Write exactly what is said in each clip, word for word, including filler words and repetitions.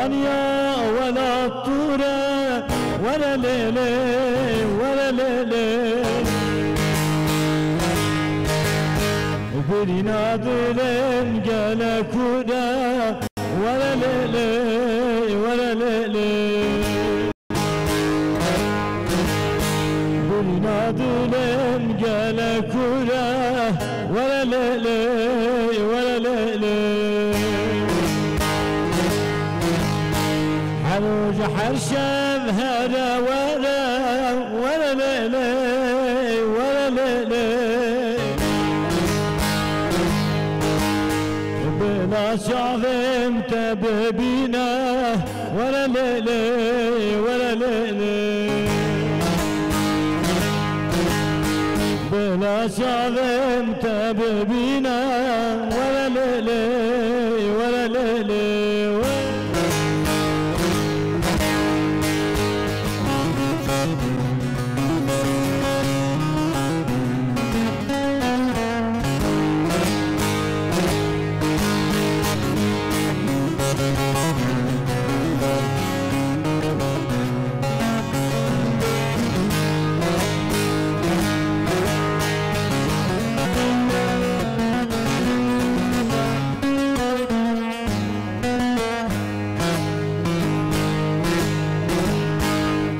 Ya welat tûre, were lê lê, were lê lê. Birîna dilên gelek kûr e, were lê lê, were lê lê. Birîna dilên gelek kûr e, were lê lê, were lê lê. Her roj her şev here were, were lê lê, were lê lê. Bila çavên te bibîne, were lê lê, were lê lê. Bila çavên te bibîne, were lê lê, were lê lê.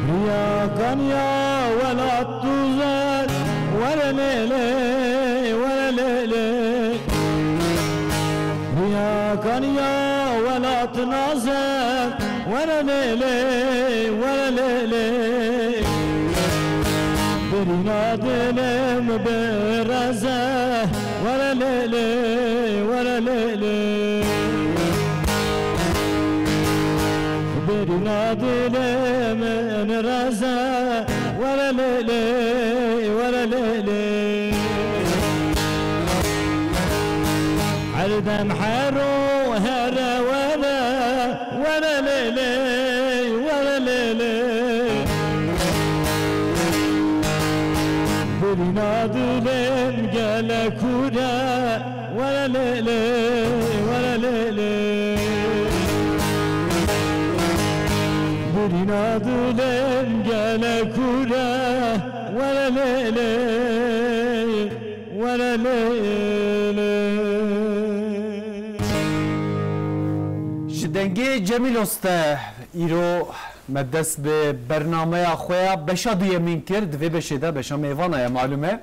Riya kaniya welat duzer, were lê lê, were lê lê. Riya kaniya welat nazer, were lê lê, were lê lê. Birîna dilê min bireze, were lê lê, were lê lê. Birîna dilê min reze, were lê lê, were lê lê. Her dem her ro here were, were lê lê, were lê lê. Birîna dilê min gelek kûr e, were lê lê, were lê lê. Birîna dilê min gelek kûr e, were lê lê, were lê lê. Ji dengê Cemîl Oste îro me dest bi bernameya xwe ya beşa duyemîn kir. Di vê beşê de, beşa mêvana ye malûm e.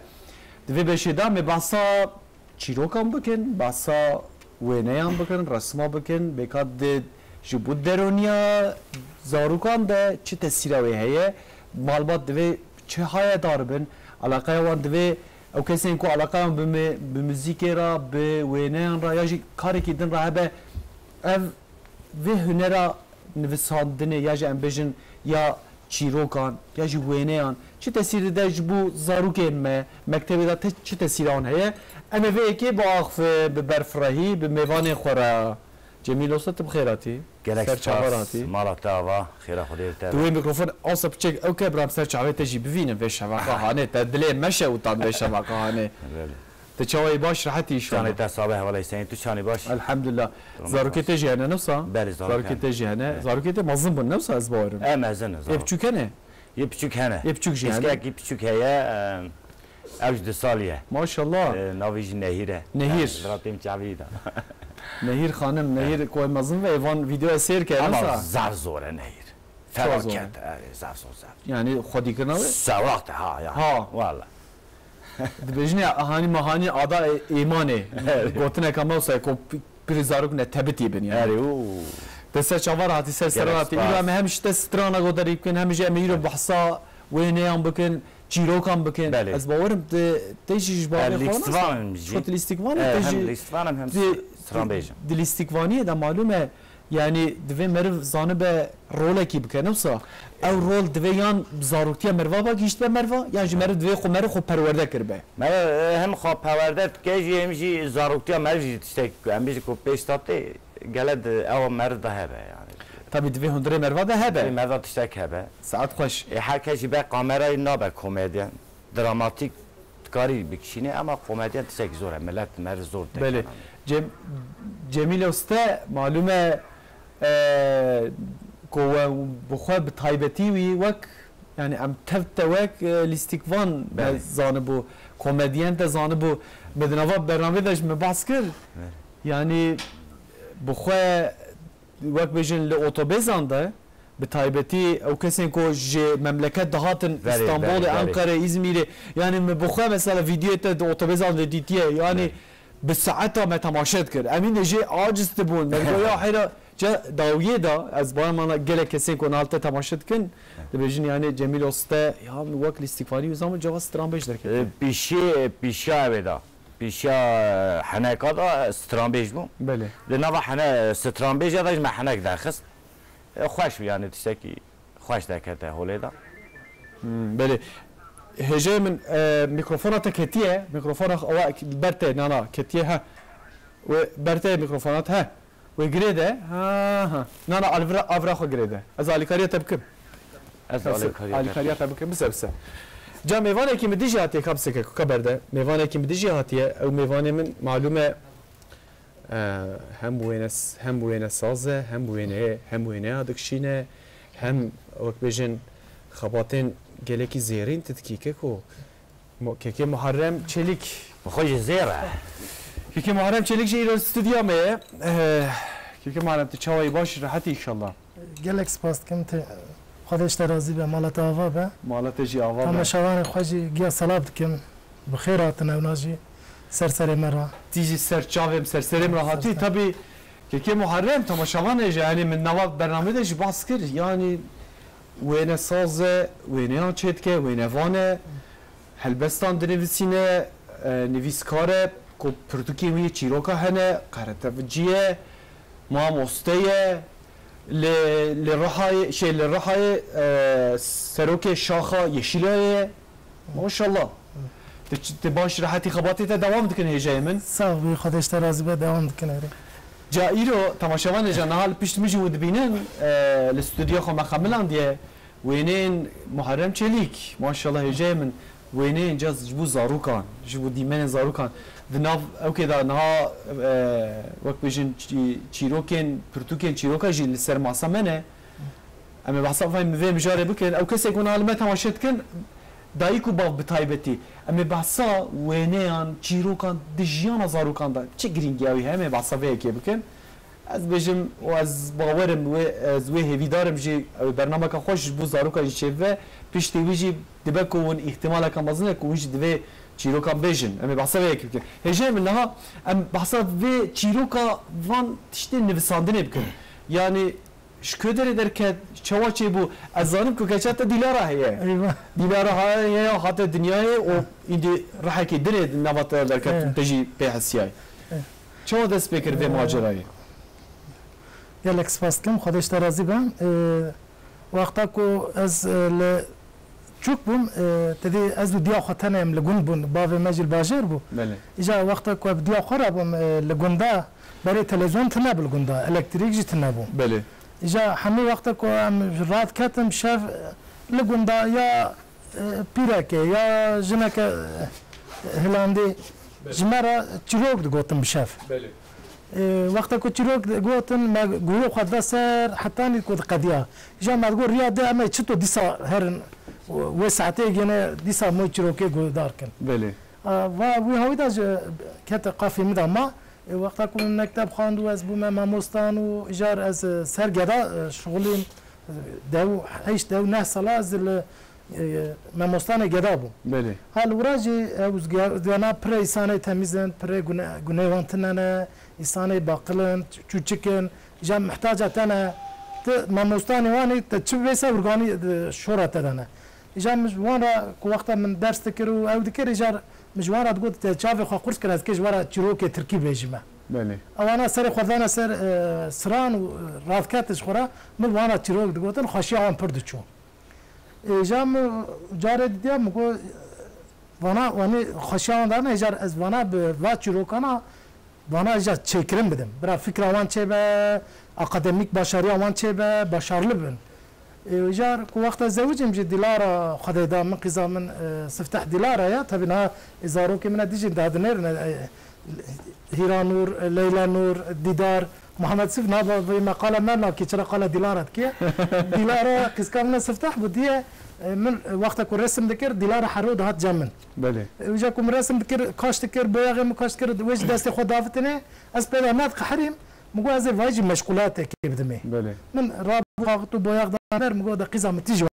Di vê beşê de me behsa çîrokan bikin, behsa wêneyan bikin, resma bikin, bêka di ji bo deroniya zarokan de çi tesîra wê heye, malbat divê çi hayedar bin, eleqeya wan divê ew kesên ku eleqeya wan bi mi-, bi muzîkê re, bi wêneyan re ya jî karekî din re hebe, ev vê hunera nivisandinê ya jî em bêjin ya çîrokan ya jî wêneyan çi tesîrî de ji bo zarokên me, mektebê de te-, çi tesîra wan heye? Em ê vê yekê biaxivin bi berfirehî bi mêvanên xwe re. Cemîl Osta, tu bi xêr hatî. Gelek Ser çava spas. Hatî. Mala te ava, xêra Xwedê li te be. Tu wê mîkrofon awsa piçek ew ke, bira em ser çavê te jî bivînin vê şeveqa hanê. Te dilê meşewtan vê şeveqa hanê. Belê. Tu çawa yî, baş, rehet î inşallah? Çanê te sabe, hevalê Hüseyin, tu çanî baş? Elhamdulillah. Durum Zarokê baş. Te jî hene newsa? Belê, zarokê Zarokê hene. Te jî hene. He. Zarokê te mezin bûn newsa, ez bawerim. Em mezin in, Ê zarok. Biçûk hene? Ê biçûk jî hene. Piskekî piçûk heye, e, ew ji du salî ye. Maşallah. E, navê jî Nehîr e. Nehîr. E, li Ratêm Çavî de. Nehîr xanim, He. Nehîr ku mezin ve êvan vîdeoya sêr ke, Ama newsa? Zaf zor e Nehîr. Zor e. Felaket, e, zaf zor, zaf. Yani xwedîkirina wê? Sewaqte, ha, ya. Ha. Wala. Dibêjin ya, hanî me hanî ada ê-, îmanê. Gotineka me wisa ku p-, pirî zarok ne tebitî bin yani. Erê, û. Te ser çavar hatî, ser Gerek seran hatî. Îro spas. Em hem ji te strana godarî bikin, hem jî em îro Erê. Behsa wêneyan bikin, çîrokan bikin. Belê. Ez bawerim te, te jî ji bavê xwe nas e. Lîstvanim jî. Xwe tu lîstikvan e, Erê, te hem jî lîstvanim hem di-, stranbêjim. Di lîstikvaniyê de malûm e, yani divê meriv zanibe rolekî bike, ne wisa? Ew rol divê yan zaroktiya meriva ve gihîştibe meriva, yan jî meriv divê xwe, meriv xwe perwerde kiribe. Me, e, hem xwe perwerde dike jî, hem jî zaroktiya meriv jî tiştek, em bêjin ku pêş de tê, gele di ewa meriv de hebe, yani. Tabii divê hundirê meriva de hebe. Divê meriva tiştek hebe. Saet xweş. E, her kes jî be kamerayê nabe komedyen. Dramatîk dikarî bikişînê, ama komedyen tiştek zor e. Millet meriv zor Belê. Tekan. Cem-, Cemîl Oste, malûm e, E, ku we bi xwe bi taybetî wî wek, yani em tev te wek, e, lîstikvan me Belê. zanibû, komedyen te zanibû, me di nava bernamê de ji me behs kir. Belê. Yani bi xwe wek bêjin li otobêzan de, bi taybetî ew kesên ku ji memleket dihatin, Belê, Îstanbolê, belê, belê. Enqerê, Îzmîrê, yani me bi xwe mesela vîdeoyê te di otobêzan de dîtiye, yani Belê. bi saeta me temaşe dikir. Em hîn jê aciz dibûn. Me digot, "Ya heyra, ca dawiyê da, ez bawer mana gelek kesên ku niha li te temaşe dikin, dibêjin, yani Cemîl Oste, ya min wek lîstikvanî wî zanibû, cava stranbêj derketiye." E, pîşê, pîşa ev ê da. Pîşa, e, heneka da stranbêj bû. Belê. Di nava hene-, stranbêja da ji me henek derxist. E, xweş bû, yani tiştekî xweş derkete holê da. Hmm, belê. Hêjayê min, e, mîkrofona te ketiye, mîkrofona xwe, ewa, ber te, na, na, ketiye, he. Wê ber te mîkrofona te, he. Wê girê de, ha, ha. Na, na, alvira, avra xwe girê de. Ez alîkariya te bikim. Ez Bise, alîkariya te alîkariya bikim. te bikim, bise, bise. Ca mêvanekî min dijî hatiye, ka bise ke, ka ber de. Mêvanekî min dijî hatiye, ew mêvanê min malûm e, E, hem wêne, hem wênesaz e, hem wêneyê, hem wêneya dikişîne, hem wek bêjin xebatên gelekî zêrîn tu dikî keko. Mo-, kekê Muharrem Çelîk. Bi xwe jî zêr e. Kekê Muharrem Çelîk jî îro stûdyoya me ye. E, kekê Muharrem, tu çawa yî, baş, rehet î înşallah? Gelek spas dikim, te, Xwedê ji te razî be, mala te ava be. Mala te jî ava be. Temaşevanê xwe jî giya selam dikim. Bi xêr hatin ewna jî. Ser serê me re. Tî jî ser çavê min, ser serê min re hatî. Ser ser. Tabî, kekê Muharrem, temaşevanê jî, yanî min nava bernamê de jî behs kir. Yanî wênesaz e, wêneyan çêdike, wênevan e. Helbestan dinivîsîne, e, nivîskar e, ku pirtûkên wî yê çîroka hene, qeretevicî ye, mamoste ye, li, li Rihayê, şey, li Rihayê, e, serokê şaxa Yeşîlayê ye. Maşallah. Ti ç-, ti baş rehetî xebatê te dewam dikin hêjayê min. Sax bî, Xwedê ji te razî be, dewam dikin erê. Ca îro temaşevanê ca niha li pişt min jî hûn dibînin, e, li stûdyoya xwe me xemilandiye. Wêneyên Muharrem Çelîk, maşallah hêjayê min, wêneyên ca ji bo zarokan, ji bo dîmenên zarokan. Di nav ewkê de niha, e, wek bêjin çî-, çîrokên, pirtûkên çîroka jî li ser masa me ne. Em ê behsa vay, vê mijarê bikin. Ew kesê ku niha li me temaşe dikin, dayik û bav bi taybetî. Em ê behsa wêneyan, çîrokan di jiyana zarokan de çi girîngiya wî heye, em ê behsa vê yekê bikin. Ez bêjim û ez bawer im wê, ez wê hêvîdar im jî, ew bernameka xweş ji bo zarokan jî çêbibe. Piştî wî jî dibe ku hûn îhtimaleke mezin e ku hûn jî divê çîrokan bêjin. Em ê behsa vê yekê bikin. Hêjayê min niha em behsa vê çîroka van tiştên nivisandinê bikin. Yanî ji ku derê derket, çawa çêbû? Ez zanim ku keça te Dîlara heye. Eyvah. Dîlara heye ya hate dinyayê û Ha. îndî rihekî dinê nava te derket, He. te jî pê hesiyayî. He. Çawa dest pê kir vê Ee, macerayê? Gelek spas dikim, Xwedê ji te razî be. Ee, wexta ku ez, e, li çûk bûm, e, te dî ez û diya xwe tenê em li gund bûn, bavê me jî li bajêr bû. Belê. Îca wexta ku bi diya xwe re bûm, e, li gunda berê televîzyon tune bû li gunda, elektrîk jî tune bû. Belê. Îca hemû wexta ku em radiketin şev, e, li gunda ya e, pîrekê ya jineke, e, hilandî Belê. ji me re çîrok digotin bi şev. Belê. E, wexta ku çîrok digotin, me guhê xwe da ser, hetanî ku diqediya. Îja me digot, riya de em ê çito dîsa herin, wê saetê gene dîsa moy çîrokê guhdar kin. Belê. A, va, wî hawî de ji kete qafê min de ma, e, wexta ku min mekteb xwend û ez bûme mamostan û îjar ez, e, ser geda, e, şixulîm, e, dew, heşt dew neh sala ez li e, memostanê geda bû. Belê. Hal wira jî ew zge-, zgana pirê îsanê temîz in, pirê gune-, gunê wan tine ne, îsanê baqil in, çûçik in, îja mihtaca te ne, ti memostanê wan ê te çi bêse urganî, e, şora te de ne. Îja min ji wan re ku wexta min ders dikir û ew dikir, îja min ji wan re digot, te çavê xwe qurs kir, ez kê ji we re çîrokê tirkî bêjime. Belê. Ewana serê xwe dane ser, e, siran û, e, radiketin ji xwe re, min wan re çîrok digotin, xweşiya wan pir diçû. Êja min carê didiya, min got, vana, wanî xweşiya wan dane, êjar ez vana bi va çîrokana, vana êja çêkirin bidim. Bira fikra wan çêbe, akademîk başariya wan çêbe, başarlı bin. Ê, êjar ku wexta zewicim ji Dilara Xwedê da min, qîza min, e, Sifteh Dilara ya, tabi niha, e, zarokê min e dijî dadinêrin, e, Hîranûr, Leyla Nûr, Dîdar, Muhammed Sif nava vê meqala me nakî, çira qala Dilara dikî. Dilara qîzka min e, siftah bû diye, e, min, e, wexta ku resim dikir, Dilara hero dihat cem min. Belê. E, wîja ku min resim dikir, kaş dikir, boyaxê min kaş dikir, wê jî destê xwe davitine, ez pê de nediqehirîm, min got ez ê vayî jî meşxulatê kê bidimê. Belê. Min rabû kaxit û boyax da ber, min got de qîza min tîj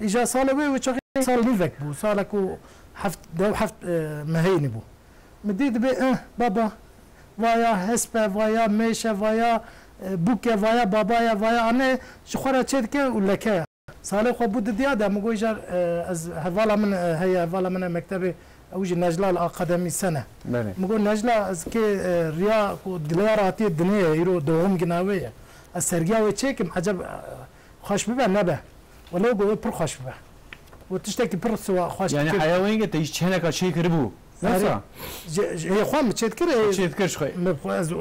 Îja salê wê, wê çaxê sal nîvek bû. Salek û heft, deh û heft, e, mehê nî bû. Mi dî dibê, eh, baba, vaya hesp e, vaya mêş e, vaya, e, bûk e, vaya baba ye, vaya ane, ji xwe re çê dike û leke ye. Salê xwe bû didiya de, min got, îjar, e, ez hevala min, e, heye, hevala min e mektebê, ew jî Necla li akademîsen e. Belê. Min got, Necla, ez kê, e, riya ku dilê ya re hatiye dinê ye, îro dewam gina wê ye. Ez sergiya wê çêkim, eceb, e, xweş bibe, nebe. Wele got, wê pir xweş bibe. Û tiştekî pir siwa xweş Yani dikir. Heya wenge te ji çeneka çê kiribû. Erê, Nasa? ji, ji, hê xwe mi çêt kir, ê, Çêt kir ji xwe. mi xwe ez,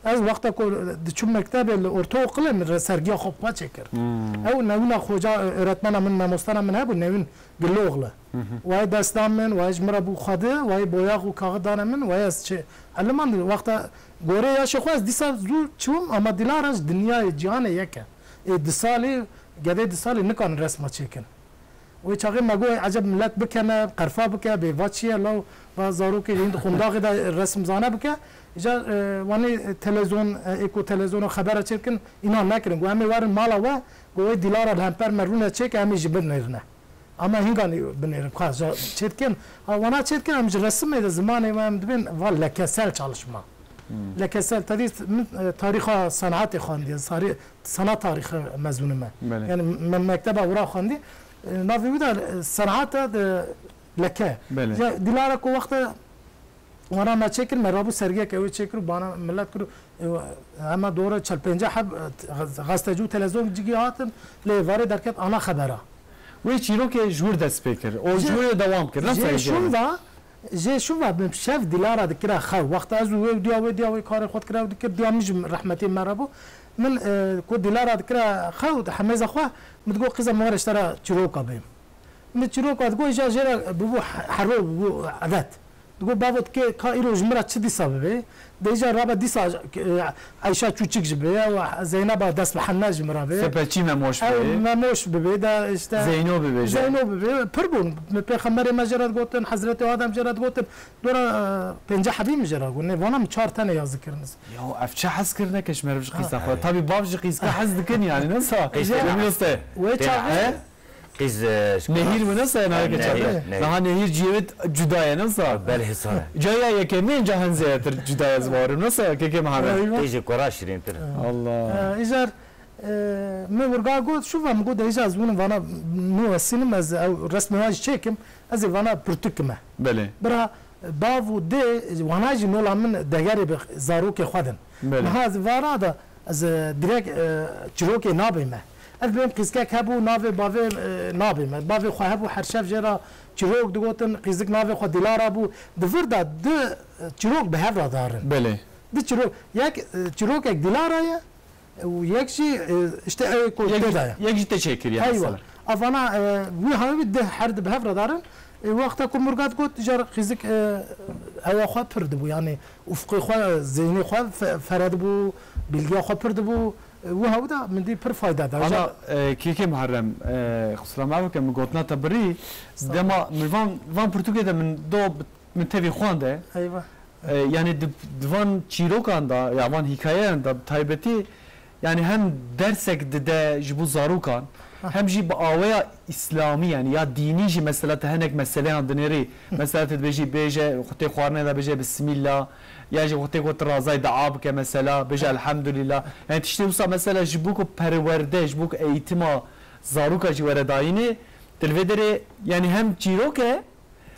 ez wexta ku diçûm mektebê li ortaokilê min re sergiya xwe xwe çêkir. Hmm. Ew newina xoca, e, öğretmena min, memostana min hebû, newin Giloğlu. Hı hı. Wayê dest da min, wayê ji min re bû xwedi, wayê boyax û kaxit dane min, wayê ez çi eliman wexta gorê yaşê xwe ez dîsa zû çûm, ama Dilara ji dinyayê, cîhanê yek e. Ê di salî, gedê di salî nikarin resma çêkin. Wê çaxê me got, eceb millet bikene, qerfa bike, bê va çi ye, law, va zarokê hîn di qundaxê de resim zane bike. Îcar, e, wanê televizyon, e, ê ku televizyona xebera çêdikin, înan nekirin. Got, em ê werin mala we, got, wê Dilara li hemper me rûne çêke, em ê jî binêrine. Ama hînganî binêrin, ka ja çêdikin. Ha, wana çêdikin, em ji resimê de zimanê me em dibên, va lekesel çalışma. Hmm. Lekesel, tedî min, e, tarîxa senatê xwendiye, sarî, sanat tarîxi mezûnim me. Belê. Yani me-, mekteba wira xwendî, e, navê wî de, e, senata de leke. Belê. Ya Dilara ku wexta wana me çêkir, me rabû sergiyeke wê çêkir û bana millet kir, e, hema dore çel pênceh heb, e, gazetecî û televizyon cigî hatin, lê varê derket ana xebera. Wê çîrokê ji wir dest pê kir. Û ji Ji, wir dewam kir. Nasıl ji heyecî şûn ne? va, Jê şûn ve min şev Dilara dikira xew. Wexta ez û wê û diya wê, diya wê karê xwe dikira û dikir, diya min jî rehmetê me re bû. Min, e, ku Dilara dikira xew, di hemêza xwe, min digot, qîza min were ji te re çîroka bêm. Min çîroka digot, îja jê re bûbû he-, hero, bûbû edet. Digot, bavo, dikê ka îro ji min re çi dîsa bibe? De îja rabe dîsa, e, Eyşa Çûçik jî bê, ew Zeyneba dest bi henne ji min re bê. Sepelçî Memoş Ew bê. Memoş bibê, de işte Zeyno bibêje. Zeyno bibê. Pir bûn. Pêxemberê me jê re digotin, Hezretê Adem jê re digotin. Dora, e, pênceh hebî min jê re got. Nê, vana min çar tenê yaz dikirin. Ya, ev çi hez kirine ke ji meriv ji qîza xwe? Ha. Tabî bav ji qîzka hez dikin yani, ne sa? Qîz Demî têne. Usta. Wê Têne. çaxê He? Qîz, e, Nehîr mi nasa, nayê ke Nehîr, çape? Nehîr. Niha Nehîr ciyê wê cuda ye, nasa? Belê, sare. Caya yekemîn ca hin zêdetir cuda ye, zivarim, nasa, keke Mihemed? Eyvah. Qîzê kora şirîntir. Allah. E, îcar, e, me wirga got, şû ve, min got, de îcar ez win vana nû esînim, ez ew resmê wan jî çêkim, ez ê vana pirtûk kime. Belê. Bira, Bav û dê, wana jî nola min degerê bi zarokê xwe din. Belê. Niha ez vara de, ez, e, direkt, e, çîrokê nabê me. Ez bên qîzkek hebû, navê bavê, e, nabê me. Bavê xwe hebû, her şev jê re çîrok digotin, qîzik navê xwe Dilara bû. Di vir de du, e, çîrok bi hev re darin. Belê. Du çîrok, yek, e, çîrokek Dilara ye, û yek jî, e, işte, ew ku Yek tê jî, de ye. yek jî te çêkiriye Eywa. mesela. Avana, e, wî hawî di her di bi hev re darin. E, wexta ku Murgat got, jar qîzik, e, ewa xwe pir dibû, yani ufqê xwe, e, zihnê xwe fe-, fere dibû, bilgiya xwe pir dibû. E, wî hawî de min dî pir fayda da. Ana, Jar e, kêkê Muharrem, e, qisura me bike, min gotina te birî, Sağ ol. dema min van, van pirtûkê de min do, min tevî xwande. Eywa. E, yani di, di van çîrokan da, ya van hikayeyan da bi taybetî, yani hem dersek dide ji bo zarokan, Ha. hem jî bi aweya îslamî, yani ya dînî jî mesela te hinek meseleyan dinêrî. Hı. Mesela te dibêjî bêje, xwe tê xwarinê de bêje bismillah, ya jî xwe tê ku tu razay dua bike mesela, bêje Ha. elhamdulillah. Yani tiştê wisa mesela ji bo ku perwerde, ji bo ku eğitima zaroka jî were dayînê, tu li vê derê yani hem çîrok e,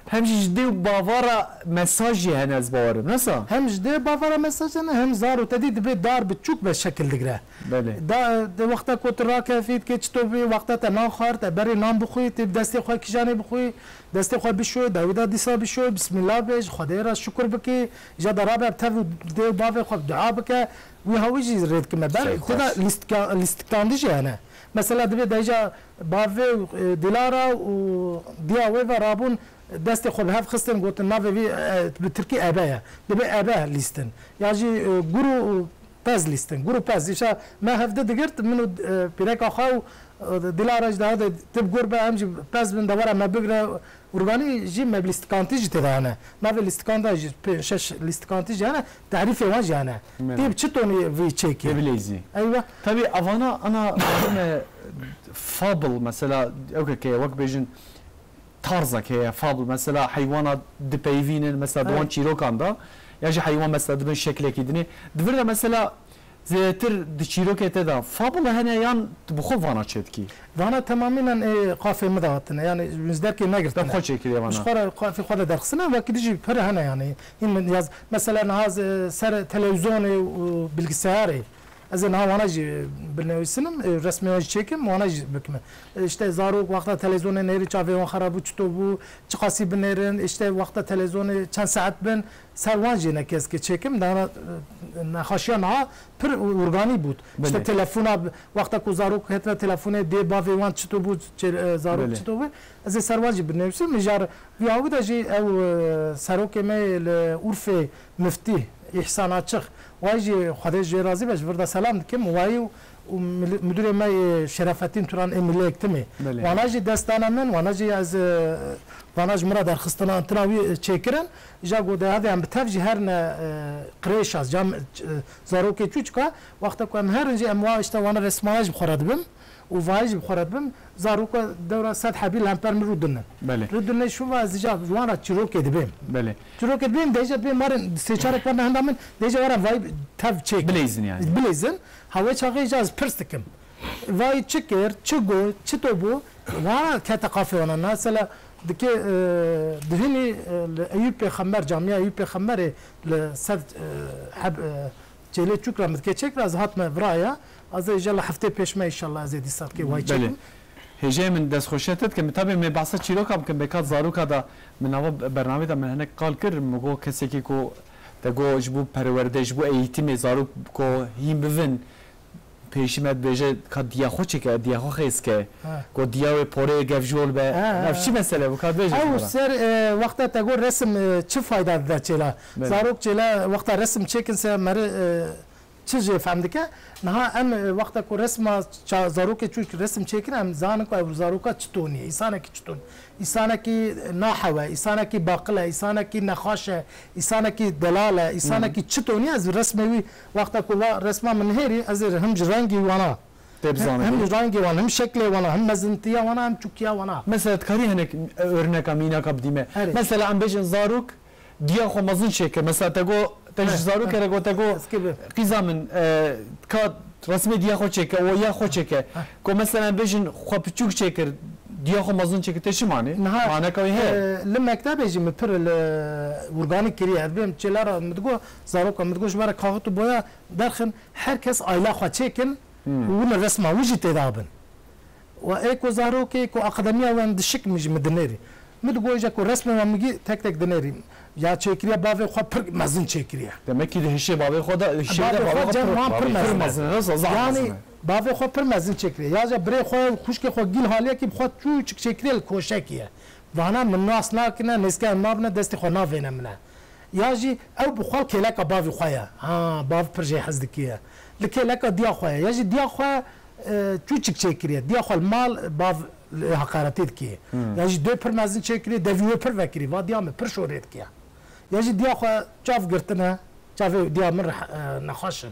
Hem jî ji dê û bavara mesaj jî hene, ez bawer im, nesa? Hem ji dê bavara mesaj hene, hem zaro te dî dibê dar biçûk be şekil digre. Belê. Da, de wexta ku tu rakefî, dikê çito bî, wexta te nan xwar, te berê nan bixwî, tê bi destê xwe kîjanê bixwî, destê xwe bişo, dawî da dîsa bişo, bismillah bê, ji Xwedê re şukur bikî, ja da rabe bi tev û dê û bavê xwe dua bike, wî hawî jî rê dikime. Ber Şey te da xweş. lîstika-, lîstiktandî jî hene. Mesela dibê de îja bavê û, e, Dilara û diya wê ve rabûn, destê xwe bi hev xistin, gotin navê vî, e, bi tirkî ebe ye. Dibê ebe lîstin. Ya jî, e, guru û pez lîstin. Gurû pez. Îşa me hevdi digirt, min û, e, pîreka xwe û, e, Dilara jî daha de tib gur be, em jî pez bin de were me bigre. Urganî jî me lîstikantî jî tê de hene. Navê lîstikanta jî pê-, şeş lîstikantî jî hene. Terîfê wan jî hene. Tê bi çi tonî vî çêkê? Tê bileyzî. Eywa. Tabî avana ana me fabl mesela, ew ke, ke wek bêjin, tarzek heye, fabl, mesela heywana dipeyivînin, mesela di wan çîrokan de, ya jî heywan mesela dibin şeklekî dinê. Di vir de mesela zêdetir di çîrokê te de fabl hene yan tu bi xwe vana çêdikî? Vana temamînen ê qafê min de hatine, yanî ji derkê negirtine. Te xwe çêkiriye vana? Ji xwe re qafê xwe de derxisine, wekî dijî pir hene yanî. Hîn min yaz, mesela niha ez, e, ser televîzyonê û bilgisayarê, ez ê niha wana jî binivîsinim, e, resmê wan jî çêkim, wana jî bikim. E, işte zarok wexta televîzyonê nêrî çavê wan xera bû, çito bû, çiqasî binêrin, işte wexta televîzyonê çend saet bin, ser wan jî nekeskê çêkim, dana, e, nexaşiya niha pir urganî bût. İşte Belê. telefona, wexta ku zarok ketine telefonê dê bavê wan çito bû, çê-, e, zarok Belê. çito bû, ez ê ser wan jî binivîsim, mijar vî hawî de jî ew, e, serokê me yê li Urfê, Miftî Îhsan Açix, way jî Xwedê ji wê razî be, ji vir de selam dikim. Wayî û, û mil-, Müdürê me yê Şerafettin Turan ê Milli Ektimê. Belê. Wana jî dest dane min, wana jî ez, e, wana ji min re derxistina entina wî, e, çêkirin. Îja got de hevê em bi tev jî herne, e, qirêşa, cam, e, zarokê çûçika, wexta ku em herin jî em wa işte wana resmana jî bi xwe re dibim. Û vayê jî bi xwe re dibim, zaroka dewra sed hebî li hemper min rûdinin. Belê. Rûdinê şûva ez îca ji wan re çîrokê dibêm. Belê. Çîrokê dibêm, dêje dibêm marin sê çarek wan henda min, dêje were vayî tev çêk. Bileyzin yani. Bileyzin. Ha wê çaxê îca ez pirs dikim. Vayî çi kir, çi got, çi to bû, wana kete qafê wana. Mesela dike, e, dihinî, e, li Eyûb Pêxember, camiya Eyûb Pêxemberê li ser, e, heb, e, Çêlê çûk ra min dike çêk ra ez hatime viraya. Ez ê jela heftê pêş me înşallah ez ê dîsa dike way Belê. çêkim. Hêjeyê min destxweşiya te dikim. Tabê me behsa çîroka bikim, bêkat zaroka da min nava bernamê de min hinek qal kir. Min got kesekî ku te got ji bo perwerde, ji bo eğitimê zarok ku hîn bivin, pêşî me dibêje ka diya xwe çêke, diya xwe xêz ke. Ha. Ku diya wê porê gevjol be. Ha, ha, Ev çi ha. mesele bu ka dibêje Ew ji me re? ser, e, wexta te got resim, e, çi fayda dide çêla? Belê. Zarok çêla wexta resim çêkin se meri, e, çi jê fehm dike? Niha em, e, wexta ku resma ça-, zarokê çûk resim çêkin, em zanin ku ew zaroka çi tonî ye, îsanekî çi tonî. Îsanekî nahew e, îsanekî baqil e, îsanekî nexaş e, îsanekî delal e, îsanekî çi tonî ye, ez resmê wî wexta ku va resma min nihêrî, ez ê him ji rengî wana, Tê bizanin. him ji rengê wan, him şeklê wana, him mezintiya wana, him çûkiya wana. Mesela dikarî hinek örneka mînaka bidî me. Erê. Mesela em bêjin zarok diya xwe mezin çêkir. Mesela te got, te ji He, zarokê he. re got, te got, Ez kê bi. qîza min, e, ka resmê diya xwe çêke, o ya xwe çêke. Ku mesela bêjin xwe piçûk çêkir, diya xwe mezin çêkir, tê çi manê? Niha, Maneka wê heye? e, li mektebê jî min pir li urganî kiriye. Ez bêm çêla re min digo, zaroka min digo, ji me re kaxit û boya derxin, her kes ayla xwe çêkin Hmm. û wina resma wî jî tê de bin. Û ê ku zarokê ku akademiya wan dişik min jî min dinêrî. Min digo îja ku resmê wan min gî tek tek dinêrî. Ya çêkiriye bavê xwe pir mezin çêkiriye. Demek ki di hişê bavê xwe de, hişê de Bavê bavê xwe xwe cem pir, wan pir pir mezin e. mezin e, nasıl zaf Yani mezin e. bavê xwe pir mezin çêkiriye. Ya ja birê xwe, xuşkê xwe gîl haliyekî bi xwe çûçik çêkiriye li koşekî ye. Vana min nas nakine, nêzke em nabine, destê xwe navêne min e. Ya jî ew bi xwe kêleka bavê xwe ye. Ha, bav pir jê hez dikiye. Li kêleka diya xwe ye. Ya jî diya xwe, e, çûçik çêkiriye. Diya xwe li mal bav li heqaretê dikiye. Hmm. Ya jî dê pir mezin çêkiriye, devî wê pir vekirî. Va diya min pir şorê dikiye. Ya jî diya xwe çav girtine, çavê diya min re, e, nexweş in.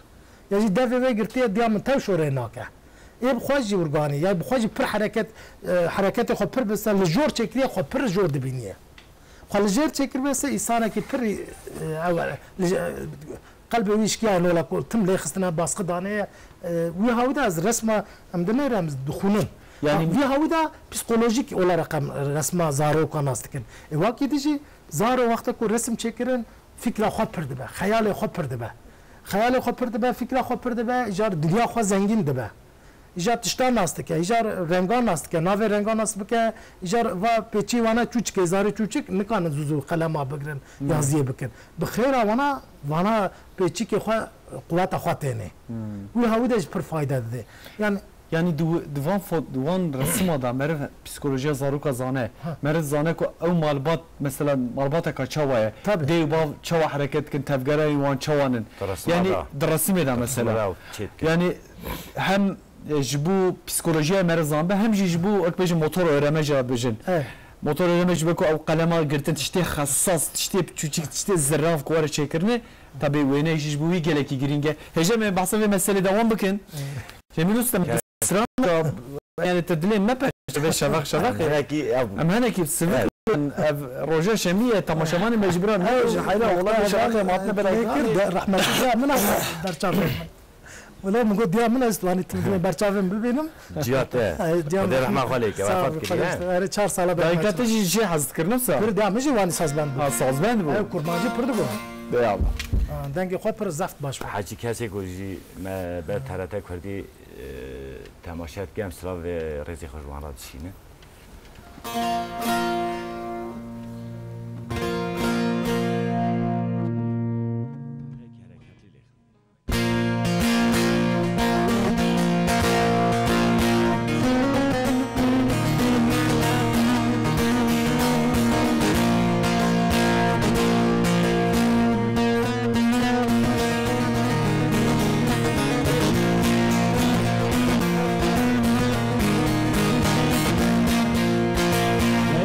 Ya jî devê wê girtiye diya min tew şorê nake. Ê bi xwe jî urganî, ya bi xwe jî pir hereket, e, hereketê xwe pir bise, li jor çêkiriye xwe pir jor dibîniye. Xwe li jêr çêkiribê se îsanekî pir, e, ew, e, li, e, qelbê wî şkiya nola ku tim lê xistine, basqi daneye, e, wî hawî de ez resma em dinêre em dixwînin. Yani Ha, wî hawî de psîkolojîk olarak em resma zaroka nas dikin. E, wakî dijî zaro wexta ku resim çêkirin, fikra xwe pir dibe, xeyalê xwe pir dibe. Xeyalê xwe pir dibe, fikra xwe pir dibe, îcar dinya xwe zengîn dibe. Îcar tiştan nas dike, îcar rengan nas dike, navê rengan nas bike, îcar va pêçî wana çûçikê, zarê çûçik nikanin zû zû qelema bigrin, Hmm. yaziyê bikin. Bi xêra wana, vana pêçikê xwe, quweta xwe tênê. Hmm. Wî hawî de jî pir fayda dide. Yani, Yanî di, di van fo-, di van resima de meriv psîkolojiya zaroka zane. Ha. Meriv zane ku ew malbat, mesela malbateka çawa ye? Tabii. Dê û bav çawa hereket dikin, tevgerayên wan çawa nin? Di resima Yanî de. di resimê de Di mesela. resimê de çê dikin. Yanî hem, e, ji bo psîkolojiya meriv zanbe, hem jî ji bo, wek bêjin, motor öğrenme jî bêjin. Evet. Motor öğrenme ji bo ku ew qelema girtin, tiştê xesas, tiştê çûçik, tiştê zirav ku were çêkirinê, tabii wêne jî ji bo wî gelekî girîng e. Hêje me behsa vê meselê dewam bikin. Evet. Cemîl Usta, Gel. Siranda, yani te dilê me perçe ve şevaq şevaq. Em hinekî ev Em hinekî sivik Evet. bin, ev roja şemî ye, temaşevanê me ji bira Ew, nabêjin heyra, wexta wela bi şevaqê heval, matine e, bela lê kir, de, rehmetî diya min a berçavê min. Wela min got diya min ez wanî tim dilê berçavê min bibînim. Ciya te. Ay, diya Xwedê min. rehma xwe lê ke, Sağ ol, wefat kiriye. Xwedê, erê çar sala Dayika berçavê. te jî jê hez dikir, ne wisa? Pir diya min jî wanî sazbend bû. Ha, sazbend bû. Ew kurmancî pir dibû. Ey Allah. Ha, dengê xwe pir zeft baş bû. Hecî kesê ku jî me ber T R T Kurdî, e, temaşe dike, em silav vê rêzê xwe ji wan re dişînin.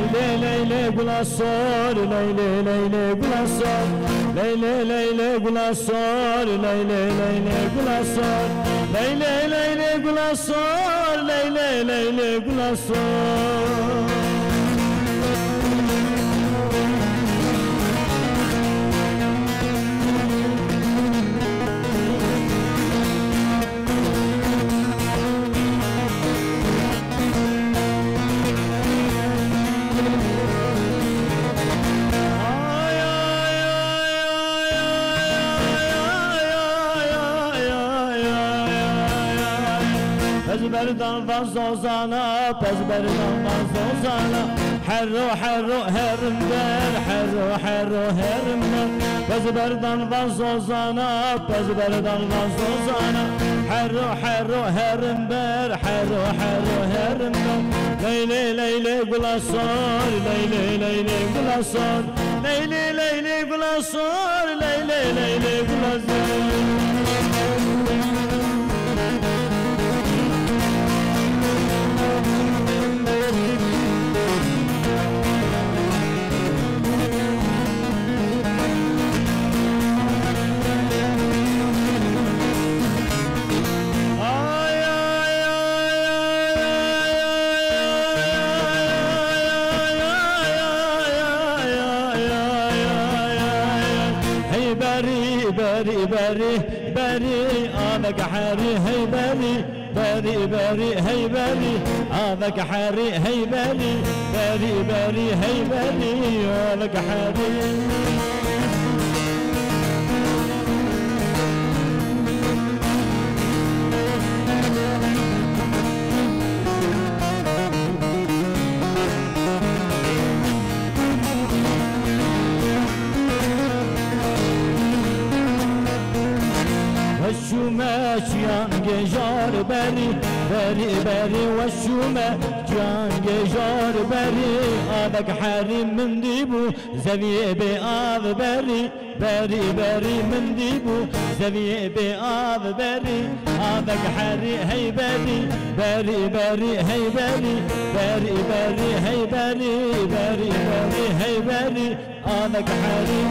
Leylê, leylê, gula sor, leylê, leylê, gula sor. Leylê, leylê, gula sor, leylê, leylê, gula sor. Leylê, leylê, gula sor, leylê, leylê, gula sor. Ez berdan van zozana, ez berdan van zozana. Herro, herro, herim ber, herro, herro, herim ber. Ez berdan van zozana, ez berdan van zozana. Herro, herro, herim ber, herro, herro, herim ber. Leylê, leylê, gula sor, leylê, leylê, gula sor. Leylê, leylê, gula sor, leylê, leylê, gula sor. Hey berî, berî, berî, berî, avek herî, hey berî, berî, berî, hey berî, avek herî, hey berî, berî, berî, hey berî, avek herî. Weşûme çiyan gejar berî, berî, berî, weşûme çiyan gejar berî, avek herî min dîbû, zeviyê bê av berî. Berî, berî min dîbû, zeviyê bê av berî, avek herî hey berî, berî, berî hey berî, berî, berî hey berî, berî, berî hey berî, avek herî.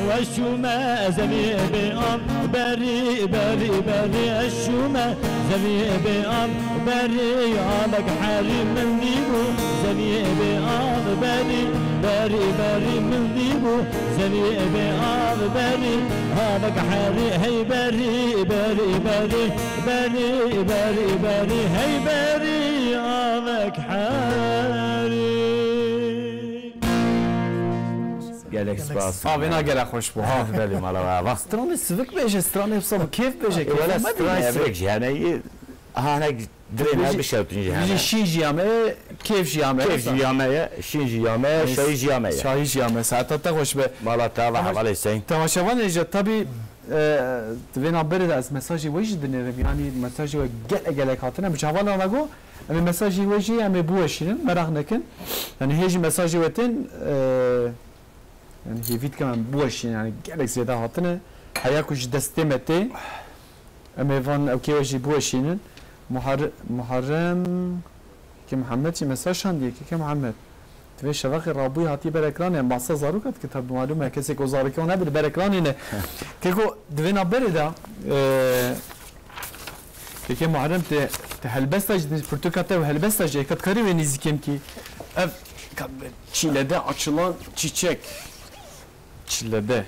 Weşûme zevî bê av berî, berî, berî, eşûme zevî bê av berî, avek herî min dîbû, zevî bê av berî, berî, berî min dîbû. Zevî bê av berî, avek herî, hey berî, berî, berî, berî, berî, berî, hey berî, avek herî. Gelek spas. Avêna gelek xweş bû, ha. Belê, mala we. Va stranê sivik bêje, stranê wisa bi kêf bêje, kêf Wele me stranê bîne. Sivik jî hene, yê, ha, hinek dilê me bişewtin jî hene. Bijî şîn jî ya me, kêf jî ya me. Kêf jî ya me ye, şîn jî ya me ye, şahî jî ya me ye. Şahî jî ya me. Saeta te xweş be. Mala te ava hevalê Hüseyin. Temaşevanê jî tabî, e, di vê navberê de ez mesajê we jî dinêrim. Yanî mesajê we gelek gelek hatine. Min ji hevalan re got, em ê mesajê we jî em ê biweşînin, meraq nekin. Yanî hê jî mesajê we tên, e, Yanî hêvî dikim em biweşînin, yanî gelek zêde hatine. Heya ku ji destê me tê, em ê van ewkê we jî biweşînin. Muharre-, Muharrem, Keke Mihemed jî mesaj şandiye, Keke Mihemed. Divê şeveqê rabûyî hatî ber ekranê, em bahsa zaroka dikin, tabi malûm e, kesê ku zarokê wan hebe li ber ekranê ne. Keko, di vê navberê de, e, Keke Muharrem, te, te helbesta jî, pirtûka te û helbesta jî, heke dikarî wê nêzîkê bikî. Ev, çîlede açılan çiçek. Çilede.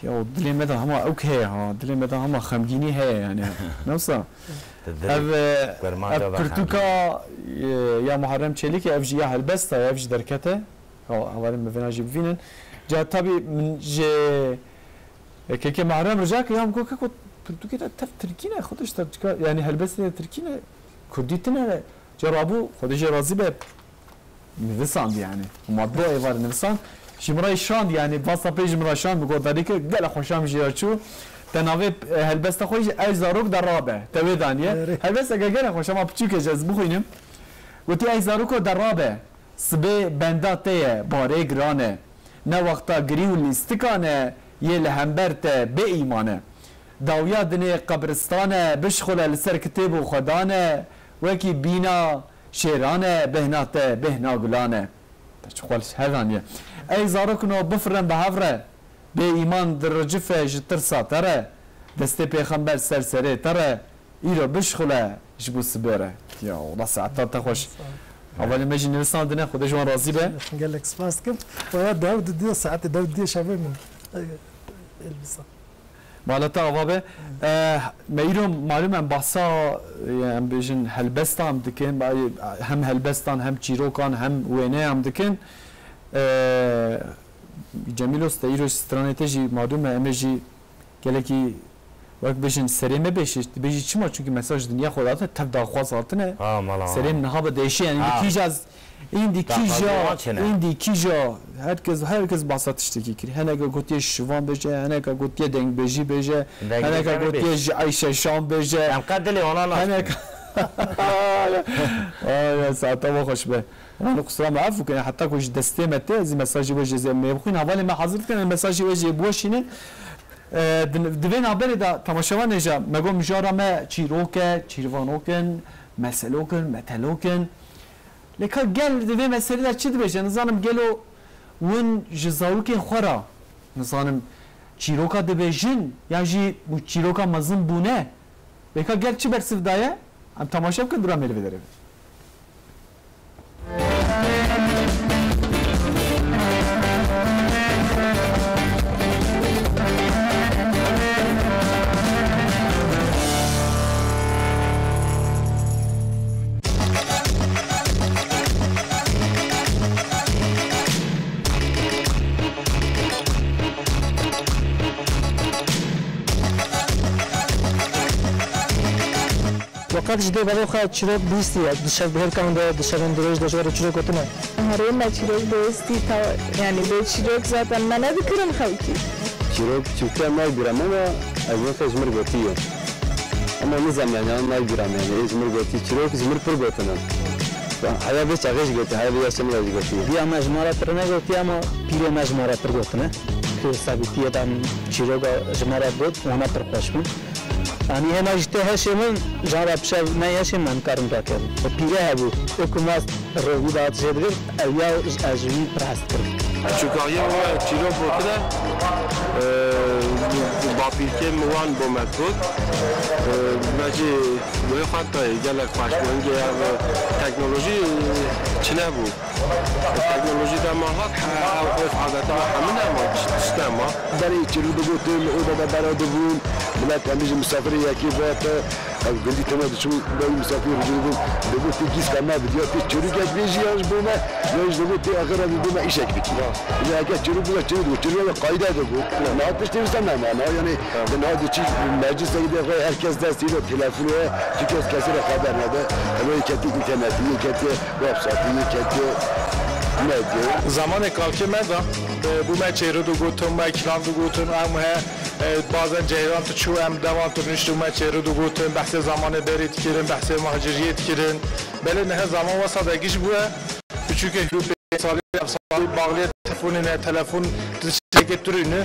Ya, dilê me de hema ewk heye ha. Dilê me de hema xemgînî heye yani. Ne wisa? Te dilê Ev, e, kurmanca ev da pirtûka, xemgînî. E, ya Muharrem Çelikê, ev jî ya helbesta ye, ev jî derkete. Ha, hevalên me vêna jî bivînin. Ca tabî min ji, e, Keke Muharrem rica kir, ya min got, keko, pirtûkê te tev tirkî ne, xwe de ji te çika, yani helbestê te tirkî ne, kurdî tine ne. Ca rabû, Xwedê jê razî be. Nivisand yani. Matbu êvar nivisand. Ji min re şand yani. Whatsappê ji min re şand, min got, "Darîke gelek xweşam jê re çû." Te navê, e, helbesta xwe jî Ey Zarok de Rabe. Te wê daniye. Erê. Helbesteke gelek xweş, ama piçûke ji ez bixwînim. Gotî, "Ey zaroko de rabe. Sibê benda te ye, barê giran e. Ne wexta girî û lîstikan e, yê li hember te bê îman e. Dawiya dinê qebristan e, bişxule li ser kitêb û xwedan e. Wekî bîna şêran e, bêhna te bêhna gulan e." Te çi xwe li hev aniye. Ey zarokno, bifirin bi hev re. Bê îman diricife ji tirsa te re. Destê pêxember ser serê te re. Îro bişxule ji bo sibê re. Ya, wela saeta te xweş. Sağ ol. Hevalê me jî nivîsandine, Xwedê ji wan razî be. Gelek spas dikim. Waya dew didiye, saetê dew didiye şevê min. Elbisa. Mala te ava be. Eh, me îro malûm em bahsa, eh, em bêjin helbesta em dikin, hem helbestan, hem çîrokan, hem wêneyan em dikin. Eh, Cemîlos, te îro stranê te jî malûm e, em ê jî gelekî wek bêjin serê me bêjî, dibêjî çima? Çunkî mesaj dinya xwe date, tev daxwaz hatine. Ha, mala. Serê min niha bi deşê, yani Ha. kîja Îndî kîja, Daxwazê wan çi ne? Îndî kîja, herkes, herkes bahsa tiştekî kir. Heneke gotiye şivan bêje, heneke gotiye dengbêjî bêje, Dengbêjî heneke dengbêj. gotiye ji Eyşe Şan bêje. Em qet dilê wana nas Heneke, ay, ay, saeta we xweş be. Wan qusura me efû kene, heta ku ji destê me tê, ez mesajê we jê zê me bixwîn. Hevalê me hazir dikin, mesajê we jê biweşînin. E, di, di vê navberê de temaşevanê jî, me got mijara me çîrok e, çîrvanok in, meselok in, metelok in. Lê ka gel di vê meselê de çi dibêje? Nizanim gelo win ji zarokên xwe re, nizanim çîroka dibêjin yan jî çîroka mezin bûne. Lê ka gel çi bersiv daye? Em temaşe bikin, dûra mêrivê derê. We qet ji dê berê xwe çîrok bihîstiye? Di şevbihêlkan de, di şevên dirêj de ji we re çîrok gotine? Herê me çîrok bihîstî, ta, yanî bê çîrok zaten me nedikirin xelkî. Çîrok, çîrokê em nayê bîra me, ama ez weke ji mir gotiye. Ama nizam, yanî, an nayê bîra me, yanî, ê ji mir gotî. Çîrok ji mir pir gotine. Heya vê çaxê jî gotî, heya vê yaşê min re jî gotî. Diya me ji me re pir negotiye, ama pîrê me ji me re pir gotine. Ku sabîtiyê de em çîroka ji me re got, wana pir xweş bûn. Yanî hêna jî tê heşê min, jan re bi şev neyê heşê min, em karin rakin. Pîre hebû, wekî ma rovî de hat jê digir, ew ya ez ji wî pir hez dikirim. Çûkariyê we çîrok gotine, e, bapîrkê min wan bo me got. E, me jî wê xwe tayê gelek xweş bû. Hingê ev teknolojî çi nebû. Teknolojî dema hat, he, ev urf adeta hemû nema, tişt nema. Berê çîrok digotin, oda de bera dibûn, milet em bêjin misafirê yekê vete, Ev gundî tema diçû, bavê misafir huzûrê bûn, dibû tê gîska me bidî, ya tê çêrûkek bêjî yan ji bo me, yan jî dibû tê axira bidî me îşek bikî. Ine heke çêrûk bû, çêrûk bû, çêrûk ya qayde de bû. Niha tiştê wisa nema, niha yanî, niha diçî meclisek de xwe her kes destê de telefon e, tu kes kesê re xeber nede. Ev yê ketiye înternetê, yê ketiye websaytê, yê ketiye medyayê. Zamanê kalkê me de, e, bû me çêrû digotin, me kilam digotin, em he, e, bazen ceyran tu çû, em dewan tu nişt û me çêrû digotin, behsê zamanê berê dikirin, behsê muhaciriyê dikirin. Belê niha zaman wesa de giş bûye. Piçûkê hûrû pê salî, ev salî, bağlî telefonê ne, telefon tiştekê turîne,